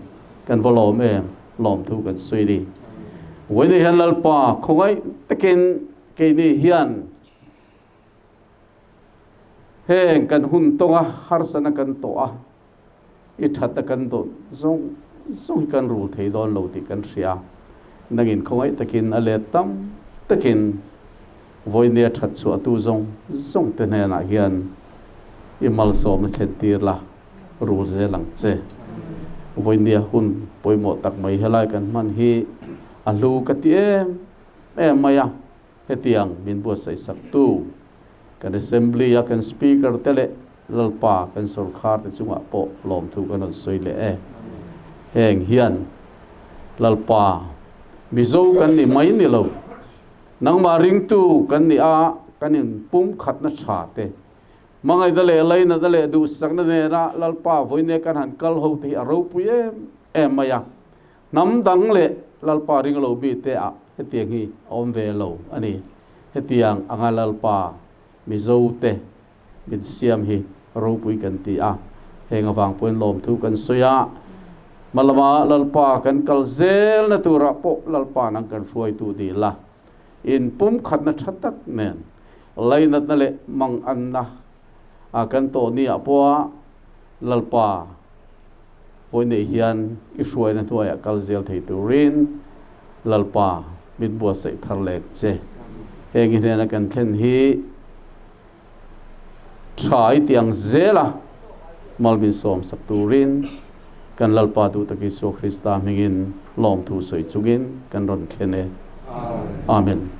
Kan va lawm em? Lawmthu kan sawi a ni. Vawiin hian Lalpa khawngaih takin keini hian heng kan hun tawnga harsatna kan tawh a, i thatna kan dawn zawng zawng hi kan rul thei dawn lo tih kan hria. Nangin khawngaih takin a let tam takin vawinia that chhuahtu zawng zawng te hnenah hian i malsawmna thlen tir la. rul zel ang che. Vawinia hun pawimawh tak mai helai kan hman hi a hlu ka ti em em mai a, hetiang min buatsaih sak tu kan Assembly a kan Speaker te leh Lalpa kan sawrkhar te chungah pawh lawmthu kan rawn sawi leh e. Heng hian Lalpa Mizo kan ni mai ni lo, nangmah ringtu kan ni a, kan inpumkhatna tha te, Hmangaihna leh lainatna leh duhsakna nena Lalpa vawinia kan han kal ho te hi a ropui em em mai a. Hnam dang leh Lalpa ring lo mi te ah hetiang hi a awm ve lo a ni. Hetiang anga Lalpa Mizo te min siam hi ropui kan ti a. Heng avang pawhin lawmthu kan sawi a. Hmalama Lalpa kan kal zelna turah pawh Lalpa nang kan hruaitu dil a. Inpumkhatna tha tak nen lainatna leh manganna a kan tawh ni ah pawha Lalpa pawi neih hian i hruaina hnuaiah kal zel thei turin Lalpa mit buatsaih thar lek che. Heng i hnena kan thlen hi tha i ti ang zel a, malmin sawm sak turin kan Lalpa duh tak Isua Krista hmingin lawmthu sawi chungin kan rawn thlen e. Amen.